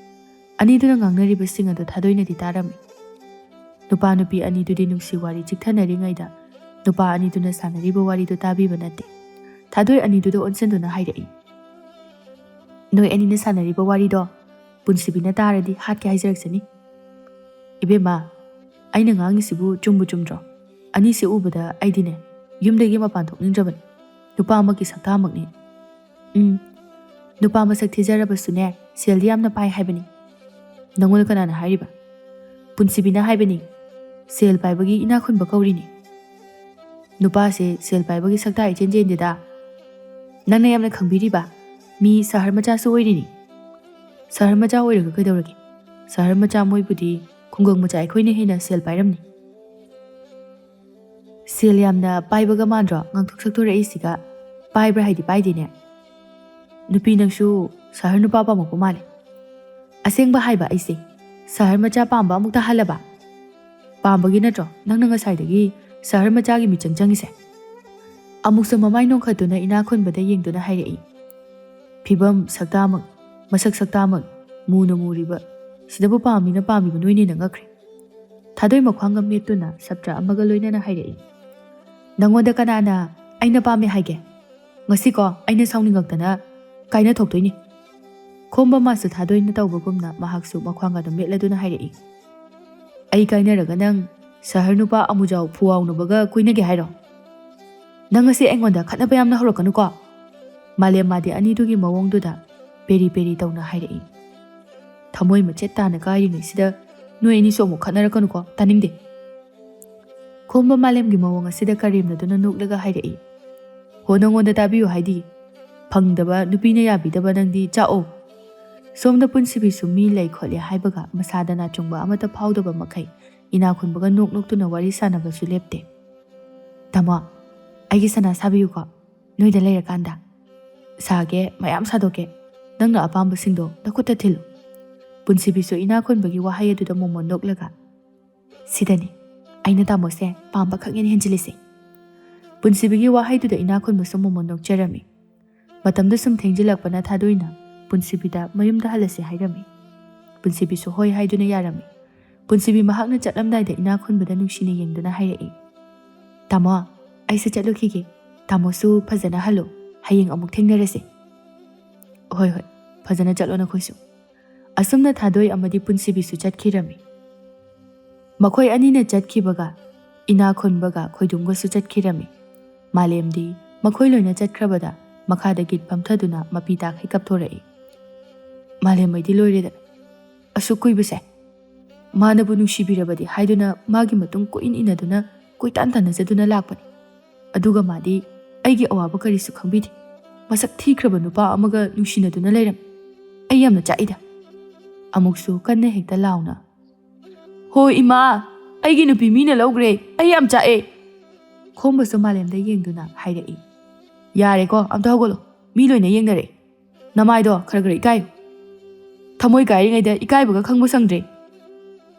ꯑꯅꯤꯗꯨꯅ ꯉꯥꯡꯅꯔꯤꯕꯁꯤꯡ ꯑꯗꯨ ꯊꯥꯗꯣꯏꯅꯗꯤ ꯇꯥꯔꯝꯃꯤ꯫ ꯅꯨꯄꯥ ꯅꯨꯄꯤ ꯑꯅꯤꯗꯨꯗꯤ ꯅꯨꯡꯁꯤ ꯋꯥꯔꯤ ꯆꯤꯛꯊꯅꯔꯤꯉꯩꯗ ꯅꯨꯄꯥ ꯑꯅꯤꯗꯨꯅ ꯁꯥꯟꯅꯔꯤꯕ ꯋꯥꯔꯤꯗꯨ ꯇꯥꯕꯤꯕ ꯅꯠꯇꯦ꯫ ꯊꯥꯗꯣꯏ ꯑꯅꯤꯗꯨꯗ ꯑꯣꯟꯁꯤꯟꯗꯨꯅ ꯍꯥꯏꯔꯛꯏ, "ꯅꯣꯏ ꯑꯅꯤꯅ ꯁꯥꯟꯅꯔꯤꯕ ꯋꯥꯔꯤꯗꯣ ꯄꯨꯟꯁꯤꯕꯤꯅ ꯇꯥꯔꯗꯤ ꯍꯥꯠꯀꯦ ꯍꯥꯏꯖꯔꯛꯁꯅꯤ꯫" "ꯏꯕꯦꯝꯃ, ꯑꯩꯅ ꯉꯥꯡꯉꯤꯁꯤꯕꯨ ꯆꯨꯝꯕꯨ ꯆꯨꯝꯗ꯭ꯔꯣ? ꯑꯅꯤꯁꯤ ꯎꯕꯗ ꯑꯩꯗꯤꯅꯦ, ꯌꯨꯝꯗꯒꯤ ꯃꯄꯥꯟ ꯊꯣꯛꯅꯤꯡꯗ꯭ꯔꯕꯅꯤ꯫ ꯅꯨꯄꯥ ꯑꯃꯒꯤ ꯁꯛꯇꯥꯃꯛꯅꯤ꯫ ꯎꯝ, ꯅꯨꯄꯥ ꯃꯁꯛ ꯊꯤꯖꯔꯕꯁꯨꯅꯦ, ꯁꯦꯜꯗꯤ ꯌꯥꯝꯅ ꯄꯥꯏ ꯍꯥꯏꯕꯅꯤ꯫" "ꯅꯪꯉꯣꯟꯗ ꯀꯅꯥꯅ ꯍꯥꯏꯔꯤꯕ?" "ꯄꯨꯟꯁꯤꯕꯤꯅ ꯍꯥꯏꯕꯅꯤ꯫ ꯁꯦꯜ ꯄꯥꯏꯕꯒꯤ ꯏꯅꯥꯛ ꯈꯨꯟꯕ ꯀꯧꯔꯤꯅꯤ꯫ ꯅꯨꯄꯥꯁꯦ ꯁꯦꯜ ꯄꯥꯏꯕꯒꯤ ꯁꯛꯇꯥ ꯏꯆꯦꯟ ꯆꯦꯟꯗꯦꯗ꯫ ꯅꯪꯅ ꯌꯥꯝꯅ ꯈꯪꯕꯤꯔꯤꯕ? ꯃꯤ ꯁꯍꯔ ꯃꯆꯥꯁꯨ ꯑꯣꯏꯔꯤꯅꯤ꯫" "ꯁꯍꯔ ꯃꯆꯥ ꯑꯣꯏꯔꯒ ꯀꯩꯗꯧꯔꯒꯦ? ꯁꯍꯔ ꯃꯆꯥ ꯃꯣꯏꯕꯨꯗꯤ ꯈꯨꯡꯒꯪ ꯃꯆꯥ ꯑꯩꯈꯣꯏꯅ ꯍꯦꯟꯅ ꯁꯦꯜ ꯄꯥꯏꯔꯝꯅꯤ꯫" "ꯁꯦꯜ ꯌꯥꯝꯅ ꯄꯥꯏꯕꯒ ꯃꯥꯟꯗ꯭ꯔꯣ ꯉꯥꯡꯊꯣꯛ ꯁꯛꯇꯣꯔꯛꯏꯁꯤꯒ? ꯄꯥꯏꯕ꯭ꯔꯥ ꯍꯥꯏꯗꯤ ꯄꯥꯏꯗꯦꯅꯦ꯫ "ꯅꯨꯄꯤ, ꯅꯪꯁꯨ ꯁꯍꯔ ꯅꯨꯄꯥ ꯄꯥꯝꯃꯛꯄ ꯃꯥꯜꯂꯦ꯫ ꯑꯁꯦꯡꯕ ꯍꯥꯏꯕ ꯑꯩꯁꯦ ꯁꯍꯔ ꯃꯆꯥ ꯄꯥꯝꯕ ꯑꯃꯨꯛꯇ ꯍꯜꯂꯕ? ꯄꯥꯝꯕꯒꯤ ꯅꯠꯇ꯭ꯔꯣ ꯅꯪꯅ ꯉꯁꯥꯏꯗꯒꯤ ꯁꯍꯔ ꯃꯆꯥꯒꯤ ꯃꯤꯆꯪ ꯆꯪꯉꯤꯁꯦ?" ꯑꯃꯨꯛꯁꯨ ꯃꯃꯥꯏ ꯅꯣꯡꯈꯠꯇꯨꯅ ꯏꯅꯥ ꯈꯨꯟꯕꯗ ꯌꯦꯡꯗꯨꯅ ꯍꯥꯏꯔꯛꯏ꯫ ꯐꯤꯕꯝ ꯁꯛꯇꯥꯃꯛ, ꯃꯁꯛ ꯁꯛꯇꯥꯃꯛ, ꯃꯨꯅ ꯃꯨꯔꯤꯕ, ꯁꯤꯗꯕꯨ ꯄꯥꯝꯃꯤꯅ ꯄꯥꯝꯃꯤꯕ ꯅꯣꯏꯅ ꯍꯦꯟꯅ ꯉꯛꯈ꯭ꯔꯦ꯫ ꯊꯥꯗꯣꯏ ꯃꯈ꯭ꯋꯥꯡꯒ ꯃꯦꯠꯇꯨꯅ ꯁꯞꯇ꯭ꯔ ꯑꯃꯒ ꯂꯣꯏꯅꯅ ꯍꯥꯏꯔꯛꯏ꯫ "ꯅꯪꯉꯣꯟꯗ ꯀꯅꯥꯅ ꯑꯩꯅ ꯄꯥꯝꯃꯦ ꯍꯥꯏꯒꯦ? ꯉꯁꯤꯀꯣ ꯑꯩꯅ ꯁꯥꯎꯅꯤꯡꯉꯛꯇꯅ ꯀꯥꯏꯅ ꯊꯣꯛꯇꯣꯏꯅꯤ꯫" ꯈꯣꯝꯕ ꯃꯥꯁꯨ ꯊꯥꯗꯣꯏꯅ ꯇꯧꯕꯒꯨꯝꯅ ꯃꯍꯥꯛꯁꯨ ꯃꯈ꯭ꯋꯥꯡꯒꯗꯣ ꯃꯦꯠꯂꯗꯨꯅ ꯍꯥꯏꯔꯛꯏ꯫ "ꯑꯩ ꯀꯥꯏꯅꯔꯒ ꯅꯪ ꯁꯍꯔ ꯅꯨꯄꯥ ꯑꯃꯨꯖꯥꯎ ꯐꯨꯋꯥꯎꯅꯕꯒ ꯀꯣꯏꯅꯒꯦ ꯍꯥꯏꯔꯣ? ꯅꯪ ꯉꯁꯤ ꯑꯩꯉꯣꯟꯗ ꯈꯠꯅꯕ ꯌꯥꯝꯅ ꯍꯧꯔꯛꯀꯅꯨꯀꯣ꯫" ꯃꯥꯂꯦꯝ ꯃꯥꯗꯤ ꯑꯅꯤꯗꯨꯒꯤ ꯃꯑꯣꯡꯗꯨꯗ ꯄꯦꯔꯤ ꯄꯦꯔꯤ ꯇꯧꯅ ꯍꯥꯏꯔꯛꯏ꯫ ꯊꯃꯣꯏ ꯃꯆꯦꯠ ꯇꯥꯅ ꯀꯥꯏꯔꯤꯉꯩꯁꯤꯗ ꯅꯣꯏ ꯑꯅꯤꯁꯨ ꯑꯃꯨꯛ ꯈꯠꯅꯔꯛꯀꯅꯨꯀꯣ, ꯇꯥꯅꯤꯡꯗꯦ꯫ ꯈꯣꯝꯕ ꯃꯥꯂꯦꯝꯒꯤ ꯃꯑꯣꯡ ꯑꯁꯤꯗ ꯀꯔꯦꯝꯅꯗꯨꯅ ꯅꯣꯛꯂꯒ ꯍꯥꯏꯔꯛꯏ꯫ "ꯍꯣ, ꯅꯉꯣꯟꯗ ꯇꯥꯕꯤꯌꯨ ꯍꯥꯏꯗꯤ? ꯐꯪꯗꯕ, ꯅꯨꯄꯤꯅ ꯌꯥꯕꯤꯗꯕ ꯅꯪꯗꯤ ꯆꯥꯛꯑꯣ꯫" ꯁꯣꯝꯗ ꯄꯨꯟꯁꯤꯕꯤꯁꯨ ꯃꯤ ꯂꯩ ꯈꯣꯠꯂꯦ ꯍꯥꯏꯕꯒ ꯃꯁꯥꯗ ꯅꯥꯆꯨꯡꯕ ꯑꯃꯠꯇ ꯐꯥꯎꯗꯕ ꯃꯈꯩ ꯏꯅꯥ ꯈꯨꯟꯕꯒ ꯅꯣꯛ ꯅꯣꯛꯇꯨꯅ ꯋꯥꯔꯤ ꯁꯥꯟꯅꯕꯁꯨ ꯂꯦꯞꯇꯦ꯫ "ꯇꯥꯃꯣ, ꯑꯩꯒꯤ ꯁꯅꯥ ꯁꯥꯕꯤꯌꯨꯀꯣ, ꯅꯣꯏꯗ ꯂꯩꯔꯀꯥꯟꯗ꯫ ꯁꯥꯒꯦ, ꯃꯌꯥꯝ ꯁꯥꯗꯣꯛꯀꯦ꯫ ꯅꯪꯅ ꯑꯄꯥꯝꯕꯁꯤꯡꯗꯣ ꯅꯈꯨꯠꯇ ꯊꯤꯜꯂꯨ꯫" ꯄꯨꯟꯁꯤꯕꯤꯁꯨ ꯏꯅꯥ ꯈꯨꯟꯕꯒꯤ ꯋꯥꯍꯩ ꯑꯗꯨꯗ ꯃꯣꯃꯣꯟ ꯅꯣꯛꯂꯒ, "ꯁꯤꯗꯅꯤ ꯑꯩꯅ ꯇꯥꯃꯣꯁꯦ ꯄꯥꯝꯕ ꯈꯛ ꯍꯦꯟꯅ ꯍꯦꯟꯖꯤꯜꯂꯤꯁꯦ꯫" ꯄꯨꯟꯁꯤꯕꯤꯒꯤ ꯋꯥꯍꯩꯗꯨꯗ ꯏꯅꯥ ꯈꯨꯟꯕꯁꯨ ꯃꯣꯃꯣꯟ ꯅꯣꯛꯆꯔꯝꯃꯤ꯫ ꯃꯇꯝꯗꯨ ꯁꯨꯝ ꯊꯦꯡꯖꯤꯜꯂꯛꯄꯅ ꯊꯥꯗꯣꯏꯅ ꯄꯨꯟꯁꯤꯕꯤꯗ ꯃꯌꯨꯝꯗ ꯍꯜꯂꯁꯤ ꯍꯥꯏꯔꯝꯃꯤ꯫ ꯄꯨꯟꯁꯤꯕꯤꯁꯨ ꯍꯣꯏ ꯍꯥꯏꯗꯨꯅ ꯌꯥꯔꯝꯃꯤ꯫ ꯄꯨꯟꯁꯤꯕꯤ ꯃꯍꯥꯛꯅ ꯆꯠꯂꯝꯗꯥꯏꯗ ꯏꯅꯥ ꯈꯨꯟꯕꯗ ꯅꯨꯡꯁꯤꯅ ꯌꯦꯡꯗꯨꯅ ꯍꯥꯏꯔꯛꯏ, "ꯇꯥꯃꯣ, ꯑꯩꯁꯨ ꯆꯠꯂꯨꯈꯤꯒꯦ꯫ ꯇꯥꯃꯣꯁꯨ ꯐꯖꯅ ꯍꯜꯂꯨ꯫ ꯍꯌꯦꯡ ꯑꯃꯨꯛ ꯊꯦꯡꯅꯔꯁꯤ꯫" "ꯍꯣꯏ, ꯍꯣꯏ, ꯐꯖꯅ ꯆꯠꯂꯣ ꯅꯈꯣꯏꯁꯨ꯫" ꯑꯁꯨꯝꯅ ꯊꯥꯗꯣꯏ ꯑꯃꯗꯤ ꯄꯨꯟꯁꯤꯕꯤꯁꯨ ꯆꯠꯈꯤꯔꯝꯃꯤ꯫ ꯃꯈꯣꯏ ꯑꯅꯤꯅ ꯆꯠꯈꯤꯕꯒ ꯏꯅꯥ ꯈꯨꯟꯕꯒ ꯈꯣꯏꯗꯨꯝꯒꯁꯨ ꯆꯠꯈꯤꯔꯝꯃꯤ꯫ ꯃꯥꯂꯦꯝꯗꯤ ꯃꯈꯣꯏ ꯂꯣꯏꯅ ꯆꯠꯈ꯭ꯔꯕꯗ ꯃꯈꯥꯗ ꯒꯤꯠ ꯐꯝꯊꯗꯨꯅ ꯃꯄꯤ ꯇꯥꯈꯩ ꯀꯞꯊꯣꯔꯛꯏ꯫ ꯃꯥꯂꯦꯝ, ꯑꯩꯗꯤ ꯂꯣꯏꯔꯦꯗ꯫ ꯑꯁꯨꯛ ꯀꯨꯏꯕꯁꯦ ꯃꯥꯅꯕꯨ ꯅꯨꯡꯁꯤꯕꯤꯔꯕꯗꯤ ꯍꯥꯏꯗꯨꯅ ꯃꯥꯒꯤ ꯃꯇꯨꯡ ꯀꯣꯏꯏꯟ ꯏꯟꯅꯗꯨꯅ ꯀꯣꯏꯇꯥꯟ ꯇꯥꯟꯅꯖꯗꯨꯅ ꯂꯥꯛꯄꯅꯤ꯫ ꯑꯗꯨꯒ ꯃꯥꯗꯤ ꯑꯩꯒꯤ ꯑꯋꯥꯕ ꯀꯔꯤꯁꯨ ꯈꯪꯕꯤꯗꯦ꯫ ꯃꯁꯛ ꯊꯤꯈ꯭ꯔꯕ ꯅꯨꯄꯥ ꯑꯃꯒ ꯅꯨꯡꯁꯤꯅꯗꯨꯅ ꯂꯩꯔꯝꯃꯤ꯫ ꯑꯩ ꯌꯥꯝꯅ ꯆꯥꯛꯏꯗ꯫" ꯑꯃꯨꯛꯁꯨ ꯀꯟꯅ ꯍꯦꯛꯇ ꯂꯥꯎꯅ, "ꯍꯣ ꯏꯃꯥ, ꯑꯩꯒꯤ ꯅꯨꯄꯤ ꯃꯤꯅ ꯂꯧꯈ꯭ꯔꯦ꯫ ꯑꯩ ꯌꯥꯝ ꯆꯥꯛꯑꯦ꯫" ꯈꯣꯝꯕꯁꯨ ꯃꯥꯂꯦꯝꯗ ꯌꯦꯡꯗꯨꯅ ꯍꯥꯏꯔꯛꯏ, "ꯌꯥꯔꯦꯀꯣ, ꯑꯝꯇ ꯍꯧꯒꯠꯂꯣ꯫ ꯃꯤ ꯂꯣꯏꯅ ꯌꯦꯡꯅꯔꯦ꯫ "ꯅꯃꯥꯏꯗꯣ ꯈꯔ ꯈꯔ ꯏꯀꯥꯏꯌꯨ꯫ ꯊꯃꯣꯏ ꯀꯥꯏꯔꯤꯉꯩꯗ ꯏꯀꯥꯏꯕꯒ ꯈꯪꯕ ꯁꯪꯗ꯭ꯔꯦ꯫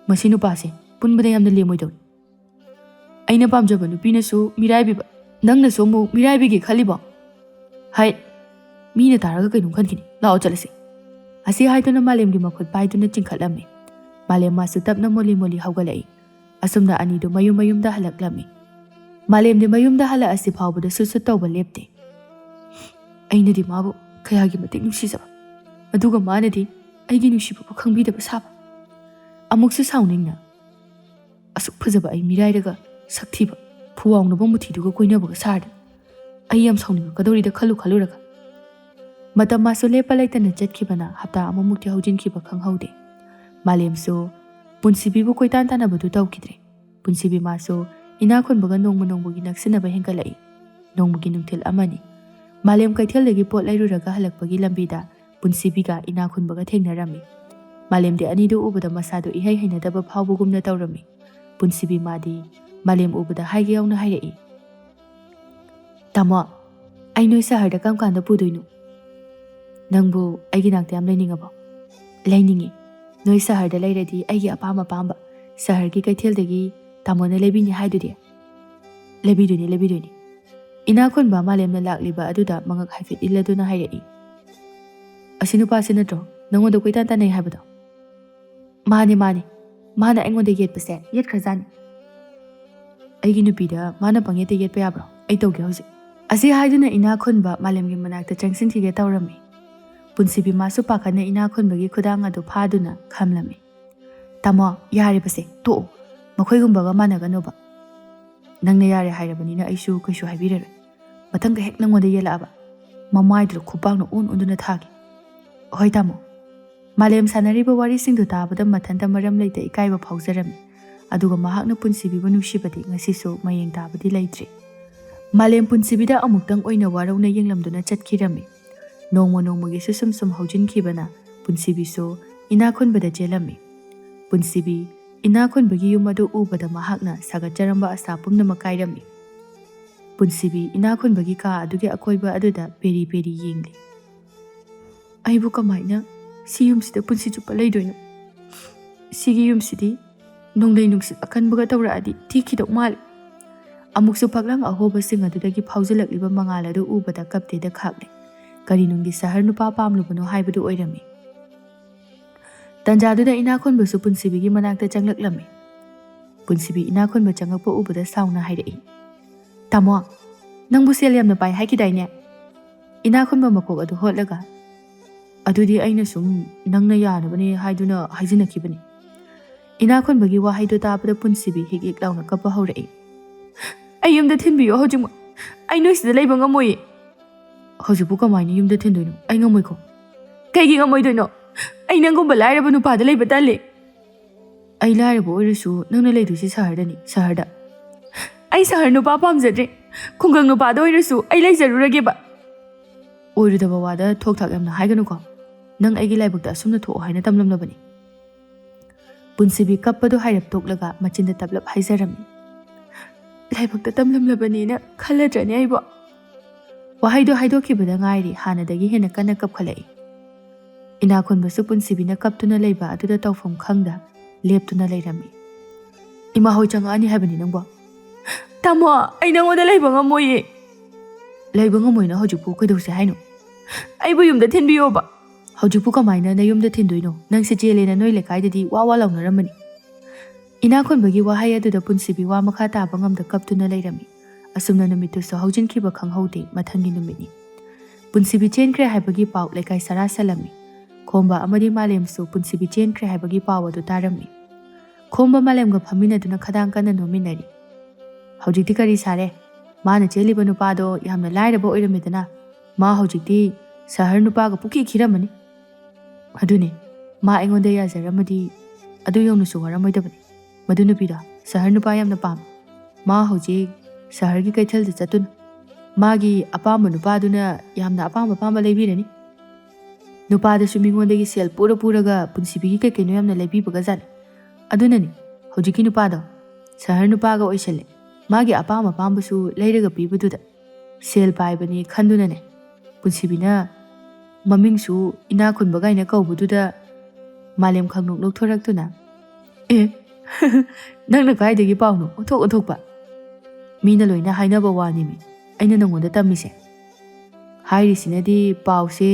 ꯃꯁꯤ ꯅꯨꯄꯥꯁꯦ ꯄꯨꯟꯕꯗ ꯌꯥꯝꯅ ꯂꯦꯝꯃꯣꯏꯗꯧꯔꯤ꯫ ꯑꯩꯅ ꯄꯥꯝꯖꯕ ꯅꯨꯄꯤꯅꯁꯨ ꯃꯤꯔꯥꯏꯕꯤꯕ, ꯅꯪꯅꯁꯨ ꯑꯃꯨꯛ ꯃꯤꯔꯥꯏꯕꯤꯒꯦ ꯈꯜꯂꯤꯕꯣ? ꯍꯥꯏ, ꯃꯤꯅ ꯇꯥꯔꯒ ꯀꯩꯅꯣꯝ ꯈꯟꯈꯤꯅꯤ꯫ ꯂꯥꯛꯑꯣ ꯆꯠꯂꯁꯤ꯫" ꯑꯁꯤ ꯍꯥꯏꯗꯨꯅ ꯃꯥꯂꯦꯝꯒꯤ ꯃꯈꯨꯠ ꯄꯥꯏꯗꯨꯅ ꯆꯤꯡꯈꯠꯂꯝꯃꯤ꯫ ꯃꯥꯂꯦꯝ ꯃꯥꯁꯨ ꯇꯞꯅ ꯃꯣꯂꯤ ꯃꯣꯂꯤ ꯍꯧꯒꯠꯂꯛꯏ꯫ ꯑꯁꯨꯝꯅ ꯑꯅꯤꯗꯨ ꯃꯌꯨꯝ ꯃꯌꯨꯝꯗ ꯍꯜꯂꯛꯂꯝꯃꯤ꯫ ꯃꯥꯂꯦꯝꯗꯤ ꯃꯌꯨꯝꯗ ꯍꯜꯂꯛꯑꯁꯤ ꯐꯥꯎꯕꯗ ꯁꯨꯠ ꯁꯨꯠ ꯇꯧꯕ ꯂꯦꯞꯇꯦ꯫ ꯑꯩꯅꯗꯤ ꯃꯥꯕꯨ ꯀꯌꯥꯒꯤ ꯃꯇꯤꯛ ꯅꯨꯡꯁꯤꯖꯕ, ꯑꯗꯨꯒ ꯃꯥꯅꯗꯤ ꯑꯩꯒꯤ ꯅꯨꯡꯁꯤꯕꯕꯨ ꯈꯪꯕꯤꯗꯕ ꯁꯥꯕ꯫ ꯑꯃꯨꯛꯁꯨ ꯁꯥꯎꯅꯤꯡꯅ, "ꯑꯁꯨꯛ ꯐꯖꯕ ꯑꯩ ꯃꯤꯔꯥꯏꯔꯒ ꯁꯛꯊꯤꯕ, ꯐꯨꯋꯥꯎꯅꯕ ꯃꯨꯊꯤꯗꯨꯒ ꯀꯣꯏꯅꯕꯒ ꯁꯥꯔꯗꯤ ꯑꯩ ꯌꯥꯝ ꯁꯥꯎꯅꯤꯡꯉꯛꯀꯗꯧꯔꯤꯗ ꯈꯜꯂꯨ ꯈꯜꯂꯨꯔꯒ꯫" ꯃꯇꯝ ꯃꯥꯁꯨ ꯂꯦꯞꯄ ꯂꯩꯇꯅ ꯆꯠꯈꯤꯕꯅ ꯍꯞꯇꯥ ꯑꯃꯃꯨꯛꯇꯤ ꯍꯧꯖꯤꯟꯈꯤꯕ ꯈꯪꯍꯧꯗꯦ꯫ ꯃꯥꯂꯦꯝꯁꯨ ꯄꯨꯟꯁꯤꯕꯤꯕꯨ ꯀꯣꯏꯇꯥꯟ ꯇꯥꯟꯅꯕꯗꯨ ꯇꯧꯈꯤꯗ꯭ꯔꯦ꯫ ꯄꯨꯟꯁꯤꯕꯤ ꯃꯥꯁꯨ ꯏꯅꯥꯛ ꯈꯨꯟꯕꯒ ꯅꯣꯡꯃ ꯅꯣꯡꯃꯒꯤ ꯅꯛꯁꯤꯟꯅꯕ ꯍꯦꯟꯒꯠꯂꯛꯏ꯫ ꯅꯣꯡꯃꯒꯤ ꯅꯨꯡꯊꯤꯜ ꯑꯃꯅꯤ꯫ ꯃꯥꯂꯦꯝ ꯀꯩꯊꯦꯜꯗꯒꯤ ꯄꯣꯠ ꯂꯩꯔꯨꯔꯒ ꯍꯜꯂꯛꯄꯒꯤ ꯂꯝꯕꯤꯗ ꯄꯨꯟꯁꯤꯕꯤꯒ ꯏꯅꯥꯛ ꯈꯨꯟꯕꯒ ꯊꯦꯡꯅꯔꯝꯃꯤ꯫ ꯃꯥꯂꯦꯝꯗꯤ ꯑꯅꯤꯗꯨ ꯎꯕꯗ ꯃꯁꯥꯗꯨ ꯏꯍꯩ ꯍꯩꯅꯗꯕ ꯐꯥꯎꯕꯒꯨꯝꯅ ꯇꯧꯔꯝꯃꯤ꯫ ꯄꯨꯟꯁꯤꯕꯤ ꯃꯥꯗꯤ ꯃꯥꯂꯦꯝ ꯎꯕꯗ ꯍꯥꯏꯒꯦ ꯌꯥꯎꯅ ꯍꯥꯏꯔꯛꯏ, "ꯇꯥꯃꯣ, ꯑꯩ ꯅꯣꯏ ꯁꯍꯔꯗ ꯀꯔꯝ ꯀꯥꯟꯗ ꯄꯨꯗꯣꯏꯅꯣ? ꯅꯪꯕꯨ ꯑꯩꯒꯤ ꯅꯥꯛꯇ ꯌꯥꯝ ꯂꯩꯅꯤꯡꯉꯕꯣ?" "ꯂꯩꯅꯤꯡꯉꯤ꯫ ꯅꯣꯏ ꯁꯍꯔꯗ ꯂꯩꯔꯗꯤ ꯑꯩꯒꯤ ꯑꯄꯥꯝ ꯑꯄꯥꯝꯕ ꯁꯍꯔꯒꯤ ꯀꯩꯊꯦꯜꯗꯒꯤ ꯇꯥꯃꯣꯅ ꯂꯩꯕꯤꯅꯤ ꯍꯥꯏꯗꯨꯗꯤ꯫" "ꯂꯩꯕꯤꯗꯣꯏꯅꯤ, ꯂꯩꯕꯤꯗꯣꯏꯅꯤ꯫" ꯏꯅꯥꯛ ꯈꯨꯟꯕ ꯃꯥꯂꯦꯝꯅ ꯂꯥꯛꯂꯤꯕ ꯑꯗꯨꯗ ꯃꯉꯛ ꯍꯥꯏꯐꯦꯠ ꯏꯜꯂꯗꯨꯅ ꯍꯥꯏꯔꯛꯏ, "ꯑꯁꯤ ꯅꯨꯄꯥꯁꯤ ꯅꯠꯇ꯭ꯔꯣ ꯅꯪꯉꯣꯟꯗ ꯀꯣꯏꯇꯥꯟ ꯇꯥꯟꯅꯩ ꯍꯥꯏꯕꯗꯣ?" "ꯃꯥꯅꯦ, ꯃꯥꯅꯦ꯫ ꯃꯥꯅ ꯑꯩꯉꯣꯟꯗ ꯌꯦꯠꯄꯁꯦ ꯌꯦꯠꯈ꯭ꯔꯖꯥꯠꯅꯤ꯫" "ꯑꯩꯒꯤ ꯅꯨꯄꯤꯗ ꯃꯥꯅ ꯄꯪꯌꯦꯠꯇ ꯌꯦꯠꯄ ꯌꯥꯕ꯭ꯔꯣ? ꯑꯩ ꯇꯧꯒꯦ ꯍꯧꯖꯤꯛ꯫" ꯑꯁꯤ ꯍꯥꯏꯗꯨꯅ ꯏꯅꯥꯛ ꯈꯨꯟꯕ ꯃꯥꯂꯦꯝꯒꯤ ꯃꯅꯥꯛꯇ ꯆꯪꯁꯤꯟꯈꯤꯒꯦ ꯇꯧꯔꯝꯃꯤ꯫ ꯄꯨꯟꯁꯤꯕꯤ ꯃꯥꯁꯨ ꯄꯥꯈꯠꯅ ꯏꯅꯥꯛ ꯈꯨꯟꯕꯒꯤ ꯈꯨꯗꯥꯡ ꯑꯗꯨ ꯐꯥꯗꯨꯅ ꯈꯝꯂꯝꯃꯤ꯫ "ꯇꯥꯃꯣ, ꯌꯥꯔꯦꯕꯁꯦ, ꯇꯣꯛꯑꯣ꯫ ꯃꯈꯣꯏꯒꯨꯝꯕꯒ ꯃꯥꯟꯅꯒꯅꯣꯕ꯫ ꯅꯪꯅ ꯌꯥꯔꯦ ꯍꯥꯏꯔꯕꯅꯤꯅ ꯑꯩꯁꯨ ꯀꯩꯁꯨ ꯍꯥꯏꯕꯤꯔꯔꯣꯏ꯫ ꯃꯊꯪꯒ ꯍꯦꯛ ꯅꯪꯉꯣꯟꯗ ꯌꯦꯜꯂꯛꯑꯕ, ꯃꯃꯥꯏꯗꯨꯗ ꯈꯨꯄꯥꯛꯅ ꯑꯣꯟ ꯑꯣꯟꯗꯨꯅ ꯊꯥꯒꯦ꯫" "ꯍꯣꯏ ꯇꯥꯃꯣ꯫" ꯃꯥꯂꯦꯝ ꯁꯥꯟꯅꯔꯤꯕ ꯋꯥꯔꯤꯁꯤꯡꯗꯨ ꯇꯥꯕꯗ ꯃꯊꯟꯇ ꯃꯔꯝ ꯂꯩꯇ ꯏꯀꯥꯏꯕ ꯐꯥꯎꯖꯔꯝꯃꯤ꯫ ꯑꯗꯨꯒ ꯃꯍꯥꯛꯅ ꯄꯨꯟꯁꯤꯕꯤꯕꯨ ꯅꯨꯡꯁꯤꯕꯗꯤ ꯉꯁꯤꯁꯨ ꯃꯌꯦꯡ ꯇꯥꯕꯗꯤ ꯂꯩꯇ꯭ꯔꯤ꯫ ꯃꯥꯂꯦꯝ ꯄꯨꯟꯁꯤꯕꯤꯗ ꯑꯃꯨꯛꯇꯪ ꯑꯣꯏꯅ ꯋꯥꯔꯧꯅ ꯌꯦꯡꯂꯝꯗꯨꯅ ꯆꯠꯈꯤꯔꯝꯃꯤ꯫ ꯅꯣꯡꯃ ꯅꯣꯡꯃꯒꯤ ꯁꯨꯁꯨꯝ ꯁꯨꯝ ꯍꯧꯖꯤꯟꯈꯤꯕꯅ ꯄꯨꯟꯁꯤꯕꯤꯁꯨ ꯏꯅꯥꯛ ꯈꯨꯟꯕꯗ ꯆꯦꯜꯂꯝꯃꯤ꯫ ꯄꯨꯟꯁꯤꯕꯤ ꯏꯅꯥꯛ ꯈꯨꯟꯕꯒꯤ ꯌꯨꯝ ꯑꯗꯨ ꯎꯕꯗ ꯃꯍꯥꯛꯅ ꯁꯥꯒꯠꯆꯔꯝꯕ ꯑꯁꯥ ꯄꯨꯝꯅꯃꯛ ꯀꯥꯏꯔꯝꯃꯤ꯫ ꯄꯨꯟꯁꯤꯕꯤ ꯏꯅꯥꯛ ꯈꯨꯟꯕꯒꯤ ꯀꯥ ꯑꯗꯨꯒꯤ ꯑꯀꯣꯏꯕ ꯑꯗꯨꯗ ꯄꯦꯔꯤ ꯄꯦꯔꯤ ꯌꯦꯡꯂꯤ꯫ ꯑꯩꯕꯨ ꯀꯃꯥꯏꯅ ꯁꯤ ꯌꯨꯝꯁꯤꯗ ꯄꯨꯟꯁꯤ ꯆꯨꯞꯄ ꯂꯩꯗꯣꯏꯅꯣ? ꯁꯤꯒꯤ ꯌꯨꯝꯁꯤꯗꯤ ꯅꯣꯡꯂꯩ ꯅꯨꯡꯁꯤꯠ ꯑꯀꯟꯕꯒ ꯇꯧꯔꯛꯑꯗꯤ ꯇꯦꯛꯈꯤꯗꯧ ꯃꯥꯜꯂꯤ꯫ ꯑꯃꯨꯛꯁꯨ ꯐꯛꯂꯥꯡ ꯑꯍꯣꯕꯁꯤꯡ ꯑꯗꯨꯗꯒꯤ ꯐꯥꯎꯖꯤꯜꯂꯛꯂꯤꯕ ꯃꯉꯥꯜ ꯑꯗꯨ ꯎꯕꯗ ꯀꯞꯇꯦꯗ ꯈꯥꯛꯂꯦ꯫ ꯀꯔꯤ ꯅꯨꯡꯒꯤ ꯁꯍꯔ ꯅꯨꯄꯥ ꯄꯥꯝꯂꯨꯕꯅꯣ ꯍꯥꯏꯕꯗꯨ ꯑꯣꯏꯔꯝꯃꯤ꯫ ꯇꯟꯖꯥꯗꯨꯗ ꯏꯅꯥꯈꯨꯟꯕꯁꯨ ꯄꯨꯟꯁꯤꯕꯤꯒꯤ ꯃꯅꯥꯛꯇ ꯆꯪꯂꯛꯂꯝꯃꯤ꯫ ꯄꯨꯟꯁꯤꯕꯤ ꯏꯅꯥꯈꯨꯟꯕ ꯆꯪꯂꯛꯄ ꯎꯕꯗ ꯁꯥꯎꯅ ꯍꯥꯏꯔꯛꯏ, "ꯇꯥꯃꯣ, ꯅꯪꯕꯨ ꯁꯦꯜ ꯌꯥꯝꯅ ꯄꯥꯏ ꯍꯥꯏꯈꯤꯗꯥꯏꯅꯦ?" ꯏꯅꯥꯈꯨꯟꯕ ꯃꯀꯣꯛ ꯑꯗꯨ ꯍꯣꯠꯂꯒ, "ꯑꯗꯨꯗꯤ ꯑꯩꯅ ꯁꯨꯝ ꯅꯪꯅ ꯌꯥꯅꯕꯅꯦ ꯍꯥꯏꯗꯨꯅ ꯍꯥꯏꯖꯤꯟꯅꯈꯤꯕꯅꯤ꯫" ꯏꯅꯥꯈꯨꯟꯕꯒꯤ ꯋꯥꯍꯩꯗꯨ ꯇꯥꯕꯗ ꯄꯨꯟꯁꯤꯕꯤ ꯍꯤꯛ ꯍꯤꯛ ꯂꯥꯎꯅ ꯀꯞꯄ ꯍꯧꯔꯛꯏ꯫ "ꯑꯩ ꯌꯨꯝꯗ ꯊꯤꯟꯕꯤꯌꯣ ꯍꯧꯖꯤꯛꯃꯛ꯫ ꯑꯩ ꯅꯣꯏꯁꯤꯗ ꯂꯩꯕ ꯉꯝꯃꯣꯏꯌꯦ꯫" "ꯍꯧꯖꯤꯛꯄꯨ ꯀꯃꯥꯏꯅ ꯌꯨꯝꯗ ꯊꯤꯟꯗꯣꯏꯅꯣ? ꯑꯩ ꯉꯝꯃꯣꯏꯀꯣ꯫" "ꯀꯩꯒꯤ ꯉꯝꯃꯣꯏꯗꯣꯏꯅꯣ? ꯑꯩ ꯅꯪꯒꯨꯝꯕ ꯂꯥꯏꯔꯕ ꯅꯨꯄꯥꯗ ꯂꯩꯕ ꯇꯜꯂꯦ꯫" "ꯑꯩ ꯂꯥꯏꯔꯕ ꯑꯣꯏꯔꯁꯨ ꯅꯪꯅ ꯂꯩꯗꯣꯏꯁꯤ ꯁꯍꯔꯗꯅꯤ, ꯁꯍꯔꯗ꯫" "ꯑꯩ ꯁꯍꯔ ꯅꯨꯄꯥ ꯄꯥꯝꯖꯗ꯭ꯔꯦ꯫ ꯈꯨꯡꯒꯪ ꯅꯨꯄꯥꯗ ꯑꯣꯏꯔꯁꯨ ꯑꯩ ꯂꯩꯖꯔꯨꯔꯒꯦꯕ꯫" "ꯑꯣꯏꯔꯣꯏꯗꯕ ꯋꯥꯗ ꯊꯣꯛ ꯊꯥꯛ ꯌꯥꯝꯅ ꯍꯥꯏꯒꯅꯨꯀꯣ꯫ ꯅꯪ ꯑꯩꯒꯤ ꯂꯥꯏꯕꯛꯇ ꯑꯁꯨꯝꯅ ꯊꯣꯛꯑꯣ ꯍꯥꯏꯅ ꯇꯝꯂꯝꯂꯕꯅꯤ꯫" ꯄꯨꯟꯁꯤꯕꯤ ꯀꯞꯄꯗꯨ ꯍꯥꯏꯔꯞ ꯇꯣꯛꯂꯒ ꯃꯆꯤꯟꯗ ꯇꯞꯂꯞ ꯍꯥꯏꯖꯔꯝꯃꯤ, "ꯂꯥꯏꯕꯛꯇ ꯇꯝꯂꯝꯂꯕꯅꯤꯅ ꯈꯜꯂꯗ꯭ꯔꯅꯦ ꯑꯩꯕꯣ?" ꯋꯥꯍꯩꯗꯨ ꯍꯥꯏꯗꯣꯛꯈꯤꯕꯗ ꯉꯥꯏꯔꯤ ꯍꯥꯟꯅꯗꯒꯤ ꯍꯦꯟꯅ ꯀꯟꯅ ꯀꯞꯈꯠꯂꯛꯏ꯫ ꯏꯅꯥꯈꯨꯟꯕꯁꯨ ꯄꯨꯟꯁꯤꯕꯤꯅ ꯀꯞꯇꯨꯅ ꯂꯩꯕ ꯑꯗꯨꯗ ꯇꯧꯐꯝ ꯈꯪꯗ ꯂꯦꯞꯇꯨꯅ ꯂꯩꯔꯝꯃꯤ꯫ "ꯏꯃꯥ ꯍꯣꯏ ꯆꯪꯉꯛꯑꯅꯤ ꯍꯥꯏꯕꯅꯤ ꯅꯪꯕꯣ꯫" "ꯇꯥꯃꯣ, ꯑꯩ ꯅꯪꯉꯣꯟꯗ ꯂꯩꯕ ꯉꯝꯃꯣꯏꯌꯦ꯫" "ꯂꯩꯕ ꯉꯝꯃꯣꯏꯅ ꯍꯧꯖꯤꯛꯄꯨ ꯀꯩꯗꯧꯁꯦ ꯍꯥꯏꯅꯣ?" "ꯑꯩꯕꯨ ꯌꯨꯝꯗ ꯊꯤꯟꯕꯤꯌꯣꯕ꯫" "ꯍꯧꯖꯤꯛꯄꯨ ꯀꯃꯥꯏꯅ ꯅꯌꯨꯝꯗ ꯊꯤꯟꯗꯣꯏꯅꯣ? ꯅꯪꯁꯦ ꯆꯦꯜꯂꯦꯅ ꯅꯣꯏ ꯂꯩꯀꯥꯏꯗꯗꯤ ꯋꯥ ꯋꯥ ꯂꯥꯎꯅꯔꯝꯕꯅꯤ꯫" ꯏꯅꯥꯈꯨꯟꯕꯒꯤ ꯋꯥꯍꯩ ꯑꯗꯨꯗ ꯄꯨꯟꯁꯤꯕꯤ ꯋꯥ ꯃꯈꯥ ꯇꯥꯕ ꯉꯝꯗ ꯀꯞꯇꯨꯅ ꯂꯩꯔꯝꯃꯤ꯫ ꯑꯁꯨꯝꯅ ꯅꯨꯃꯤꯠꯇꯨꯁꯨ ꯍꯧꯖꯤꯟꯈꯤꯕ ꯈꯪꯍꯧꯗꯦ꯫ ꯃꯊꯪꯒꯤ ꯅꯨꯃꯤꯠꯅꯤ꯫ ꯄꯨꯟꯁꯤꯕꯤ ꯆꯦꯟꯈ꯭ꯔꯦ ꯍꯥꯏꯕꯒꯤ ꯄꯥꯎ ꯂꯩꯀꯥꯏ ꯁꯥꯔꯥ ꯁꯜꯂꯝꯃꯤ꯫ ꯈꯣꯝꯕ ꯑꯃꯗꯤ ꯃꯥꯂꯦꯝꯁꯨ ꯄꯨꯟꯁꯤꯕꯤ ꯆꯦꯟꯈ꯭ꯔꯦ ꯍꯥꯏꯕꯒꯤ ꯄꯥꯎ ꯑꯗꯨ ꯇꯥꯔꯝꯃꯤ꯫ ꯈꯣꯝꯕ ꯃꯥꯂꯦꯝꯒ ꯐꯝꯃꯤꯟꯅꯗꯨꯅ ꯈꯗꯥꯡ ꯀꯟꯅ ꯅꯣꯝꯃꯤꯟꯅꯔꯤ꯫ "ꯍꯧꯖꯤꯛꯇꯤ ꯀꯔꯤ ꯁꯥꯔꯦ? ꯃꯥꯅ ꯆꯦꯜꯂꯤꯕ ꯅꯨꯄꯥꯗꯣ ꯌꯥꯝꯅ ꯂꯥꯏꯔꯕ ꯑꯣꯏꯔꯝꯃꯦꯗꯅ, ꯃꯥ ꯍꯧꯖꯤꯛꯇꯤ ꯁꯍꯔ ꯅꯨꯄꯥꯒ ꯄꯨꯛꯈꯤ ꯈꯤꯔꯝꯃꯅꯤ꯫" "ꯑꯗꯨꯅꯦ, ꯃꯥ ꯑꯩꯉꯣꯟꯗ ꯌꯥꯖꯔꯝꯃꯗꯤ ꯑꯗꯨ ꯌꯧꯅꯁꯨ ꯋꯥꯔꯝꯃꯣꯏꯗꯕꯅꯤ꯫ ꯃꯗꯨ ꯅꯨꯄꯤꯗꯣ ꯁꯍꯔ ꯅꯨꯄꯥ ꯌꯥꯝꯅ ꯄꯥꯝꯃꯤ꯫ ꯃꯥ ꯍꯧꯖꯤꯛ ꯁꯍꯔꯒꯤ ꯀꯩꯊꯦꯜꯗ ꯆꯠꯇꯨꯅ ꯃꯥꯒꯤ ꯑꯄꯥꯝꯕ ꯅꯨꯄꯥꯗꯨꯅ ꯌꯥꯝꯅ ꯑꯄꯥꯝꯕ ꯑꯄꯥꯝꯕ ꯂꯩꯕꯤꯔꯅꯤ꯫ ꯅꯨꯄꯥꯗꯁꯨ ꯃꯤꯉꯣꯟꯗꯒꯤ ꯁꯦꯜ ꯄꯨꯔ ꯄꯨꯔꯒ ꯄꯨꯟꯁꯤꯕꯤꯒꯤ ꯀꯩ ꯀꯩꯅꯣ ꯌꯥꯝꯅ ꯂꯩꯕꯤꯕꯒꯖꯥꯠꯅꯤ꯫ ꯑꯗꯨꯅꯅꯤ ꯍꯧꯖꯤꯛꯀꯤ ꯅꯨꯄꯥꯗꯣ ꯁꯍꯔ ꯅꯨꯄꯥꯒ ꯑꯣꯏꯁꯜꯂꯦ꯫ ꯃꯥꯒꯤ ꯑꯄꯥꯝ ꯑꯄꯥꯝꯕꯁꯨ ꯂꯩꯔꯒ ꯄꯤꯕꯗꯨꯗ ꯁꯦꯜ ꯄꯥꯏꯕꯅꯤ ꯈꯟꯗꯨꯅꯅꯦ ꯄꯨꯟꯁꯤꯕꯤꯅ ꯃꯃꯤꯡꯁꯨ ꯏꯅꯥ ꯈꯨꯟꯕ ꯀꯥꯏꯅ ꯀꯧꯕꯗꯨꯗ ꯃꯥꯂꯦꯝ ꯈꯪꯅꯣꯛ ꯅꯣꯛꯊꯣꯔꯛꯇꯨꯅ, "ꯑꯦ, ꯅꯪꯅ ꯀꯥꯏꯗꯒꯤ ꯄꯥꯎꯅꯣ ꯑꯣꯟꯊꯣꯛ ꯑꯣꯟꯊꯣꯛꯄ? ꯃꯤꯅ ꯂꯣꯏꯅ ꯍꯥꯏꯅꯕ ꯋꯥꯅꯤꯃꯤ ꯑꯩꯅ ꯅꯪꯉꯣꯟꯗ ꯇꯝꯃꯤꯁꯦ꯫ ꯍꯥꯏꯔꯤꯁꯤꯅꯗꯤ ꯄꯥꯎꯁꯦ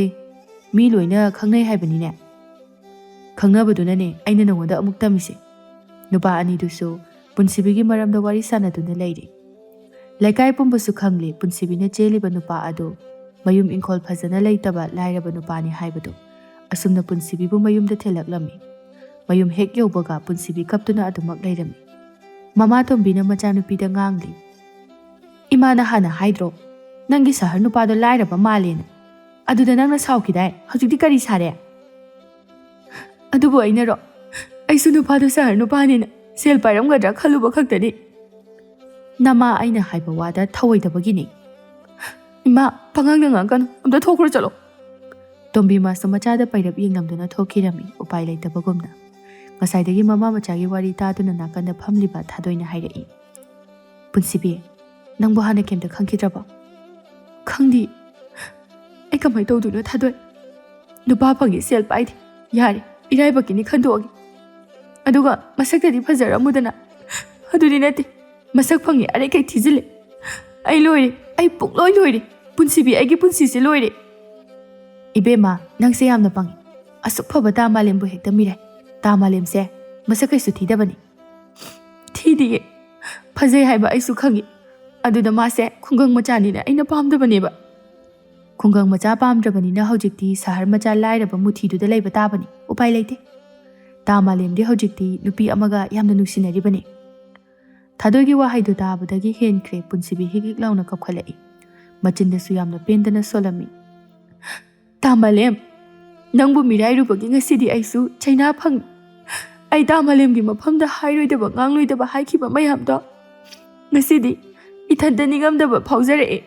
ꯃꯤ ꯂꯣꯏꯅ ꯈꯪꯅꯩ ꯍꯥꯏꯕꯅꯤꯅꯦ꯫ ꯈꯪꯅꯕꯗꯨꯅꯅꯦ ꯑꯩꯅ ꯅꯪꯉꯣꯟꯗ ꯑꯃꯨꯛ ꯇꯝꯃꯤꯁꯦ꯫" ꯅꯨꯄꯥ ꯑꯅꯤꯗꯨꯁꯨ ꯄꯨꯟꯁꯤꯕꯤꯒꯤ ꯃꯔꯝꯗ ꯋꯥꯔꯤ ꯁꯥꯟꯅꯗꯨꯅ ꯂꯩꯔꯤ꯫ ꯂꯩꯀꯥꯏ ꯄꯨꯝꯕꯁꯨ ꯈꯪꯂꯤ ꯄꯨꯟꯁꯤꯕꯤꯅ ꯆꯦꯜꯂꯤꯕ ꯅꯨꯄꯥ ꯑꯗꯨ ꯃꯌꯨꯝ ꯏꯪꯈꯣꯜ ꯐꯖꯅ ꯂꯩꯇꯕ ꯂꯥꯏꯔꯕ ꯅꯨꯄꯥꯅꯤ ꯍꯥꯏꯕꯗꯨ꯫ ꯑꯁꯨꯝꯅ ꯄꯨꯟꯁꯤꯕꯤꯕꯨ ꯃꯌꯨꯝꯗ ꯊꯤꯜꯂꯛꯂꯝꯃꯤ꯫ ꯃꯌꯨꯝ ꯍꯦꯛ ꯌꯧꯕꯒ ꯄꯨꯟꯁꯤꯕꯤ ꯀꯞꯇꯨꯅ ꯑꯗꯨꯃꯛ ꯂꯩꯔꯝꯃꯤ꯫ ꯃꯃꯥ ꯇꯣꯝꯕꯤꯅ ꯃꯆꯥꯅꯨꯄꯤꯗ ꯉꯥꯡꯂꯤ, "ꯏꯃꯥꯅ ꯍꯥꯟꯅ ꯍꯥꯏꯗ꯭ꯔꯣ, ꯅꯪꯒꯤ ꯁꯍꯔ ꯅꯨꯄꯥꯗꯣ ꯂꯥꯏꯔꯕ ꯃꯥꯜꯂꯦꯅ? ꯑꯗꯨꯗ ꯅꯪꯅ ꯁꯥꯎꯈꯤꯗꯥꯏ? ꯍꯧꯖꯤꯛꯇꯤ ꯀꯔꯤ ꯁꯥꯔꯦ?" "ꯑꯗꯨꯕꯨ ꯑꯩꯅꯔꯣ? ꯑꯩꯁꯨ ꯅꯨꯄꯥꯗꯣ ꯁꯍꯔ ꯅꯨꯄꯥꯅꯤꯅ ꯁꯦꯜ ꯄꯥꯏꯔꯝꯒꯗ꯭ꯔꯥ ꯈꯜꯂꯨꯕ ꯈꯛꯇꯅꯤ꯫ ꯅꯃꯥ ꯑꯩꯅ ꯍꯥꯏꯕ ꯋꯥꯗ ꯊꯧꯑꯣꯏꯗꯕꯒꯤꯅꯤ꯫" "ꯏꯃꯥ, ꯄꯉꯥꯡꯗ ꯉꯥꯡꯒꯅꯨ, ꯑꯝꯇ ꯊꯣꯛꯈ꯭ꯔꯣ ꯆꯠꯂꯣ꯫" ꯇꯣꯝꯕꯤ ꯃꯥꯁꯨ ꯃꯆꯥꯗ ꯄꯩꯔꯞ ꯌꯦꯡꯂꯝꯗꯨꯅ ꯊꯣꯛꯈꯤꯔꯝꯃꯤ, ꯎꯄꯥꯏ ꯂꯩꯇꯕꯒꯨꯝꯅ꯫ ꯉꯁꯥꯏꯗꯒꯤ ꯃꯃꯥ ꯃꯆꯥꯒꯤ ꯋꯥꯔꯤ ꯇꯥꯗꯨꯅ ꯅꯥꯀꯟꯗ ꯐꯝꯂꯤꯕ ꯊꯥꯗꯣꯏꯅ ꯍꯥꯏꯔꯛꯏ, "ꯄꯨꯟꯁꯤꯕꯤ, ꯅꯪꯕꯨ ꯍꯥꯟꯅ ꯀꯩꯝꯇ ꯈꯪꯈꯤꯗ꯭ꯔꯕꯣ?" "ꯈꯪꯗꯦ꯫ ꯑꯩ ꯀꯃꯥꯏꯅ ꯇꯧꯗꯣꯏꯅꯣ ꯊꯥꯗꯣꯏ? ꯅꯨꯄꯥ ꯐꯪꯉꯤ, ꯁꯦꯜ ꯄꯥꯏꯗꯦ, ꯌꯥꯔꯦ, ꯏꯔꯥꯏꯕꯛꯀꯤꯅꯤ ꯈꯟꯗꯣꯛꯑꯒꯦ꯫ ꯑꯗꯨꯒ ꯃꯁꯛꯇꯗꯤ ꯐꯖꯔꯝꯃꯨꯗꯅ꯫ ꯑꯗꯨꯗꯤ ꯅꯠꯇꯦ, ꯃꯁꯛ ꯐꯪꯉꯤ, ꯑꯔꯩꯈꯩ ꯊꯤꯖꯤꯜꯂꯦ꯫ ꯑꯩ ꯂꯣꯏꯔꯦ, ꯑꯩ ꯄꯨꯡꯂꯣꯏ ꯂꯣꯏꯔꯦ꯫ ꯄꯨꯟꯁꯤꯕꯤ, ꯑꯩꯒꯤ ꯄꯨꯟꯁꯤꯁꯦ ꯂꯣꯏꯔꯦ꯫" "ꯏꯕꯦꯝꯃ, ꯅꯪꯁꯦ ꯌꯥꯝꯅ ꯄꯪꯉꯤ꯫ ꯑꯁꯨꯛ ꯐꯕ ꯇꯥ ꯃꯥꯂꯦꯝꯕꯨ ꯍꯦꯛꯇ ꯃꯤꯔꯥꯏ꯫ ꯇꯥ ꯃꯥꯂꯦꯝꯁꯦ ꯃꯁꯛ ꯀꯩꯁꯨ ꯊꯤꯗꯕꯅꯤ꯫" "ꯊꯤꯗꯤꯌꯦ, ꯐꯖꯩ ꯍꯥꯏꯕ ꯑꯩꯁꯨ ꯈꯪꯉꯤ꯫ ꯑꯗꯨꯗ ꯃꯥꯁꯦ ꯈꯨꯡꯒꯪ ꯃꯆꯥꯅꯤꯅ ꯑꯩꯅ ꯄꯥꯝꯗꯕꯅꯦꯕ꯫" "ꯈꯨꯡꯒꯪ ꯃꯆꯥ ꯄꯥꯝꯗ꯭ꯔꯕꯅꯤꯅ ꯍꯧꯖꯤꯛꯇꯤ ꯁꯍꯔ ꯃꯆꯥ ꯂꯥꯏꯔꯕ ꯃꯨꯊꯤꯗꯨꯗ ꯂꯩꯕ ꯇꯥꯕꯅꯤ, ꯎꯄꯥꯏ ꯂꯩꯇꯦ꯫ ꯇꯥ ꯃꯥꯂꯦꯝꯗꯤ ꯍꯧꯖꯤꯛꯇꯤ ꯅꯨꯄꯤ ꯑꯃꯒ ꯌꯥꯝꯅ ꯅꯨꯡꯁꯤꯅꯔꯤꯕꯅꯤ꯫" ꯊꯥꯗꯣꯏꯒꯤ ꯋꯥꯍꯩꯗꯨ ꯇꯥꯕꯗꯒꯤ ꯍꯦꯟꯈ꯭ꯔꯦ ꯄꯨꯟꯁꯤꯕꯤ ꯍꯤꯛ ꯍꯤꯛ ꯂꯥꯎꯅ ꯀꯞꯈꯠꯂꯛꯏ꯫ ꯃꯆꯤꯟꯗꯁꯨ ꯌꯥꯝꯅ ꯄꯦꯟꯗꯅ ꯁꯣꯜꯂꯝꯃꯤ꯫ "ꯇꯥ ꯃꯥꯂꯦꯝ, ꯅꯪꯕꯨ ꯃꯤꯔꯥꯏꯔꯨꯕꯒꯤ ꯉꯁꯤꯗꯤ ꯑꯩꯁꯨ ꯆꯩꯅꯥ ꯐꯪꯉꯤ꯫ ꯑꯩ ꯇꯥ ꯃꯥꯂꯦꯝꯒꯤ ꯃꯐꯝꯗ ꯍꯥꯏꯔꯣꯏꯗꯕ ꯉꯥꯡꯂꯣꯏꯗꯕ ꯍꯥꯏꯈꯤꯕ ꯃꯌꯥꯝꯗꯣ ꯉꯁꯤꯗꯤ ꯏꯊꯟꯇ ꯅꯤꯡꯉꯝꯗꯕ ꯐꯥꯎꯖꯔꯛꯑꯦ꯫"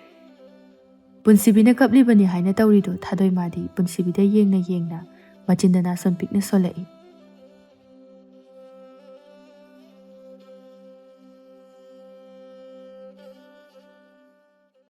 ꯄꯨꯟꯁꯤꯕꯤꯅ ꯀꯞꯂꯤꯕꯅꯤ ꯍꯥꯏꯅ ꯇꯧꯔꯤꯗꯣ ꯊꯥꯗꯣꯏ ꯃꯥꯗꯤ ꯄꯨꯟꯁꯤꯕꯤꯗ ꯌꯦꯡꯅ ꯌꯦꯡꯅ ꯃꯆꯤꯟꯗ ꯅꯥꯁꯣꯟ ꯄꯤꯛꯅ ꯁꯣꯜꯂꯛꯏ꯫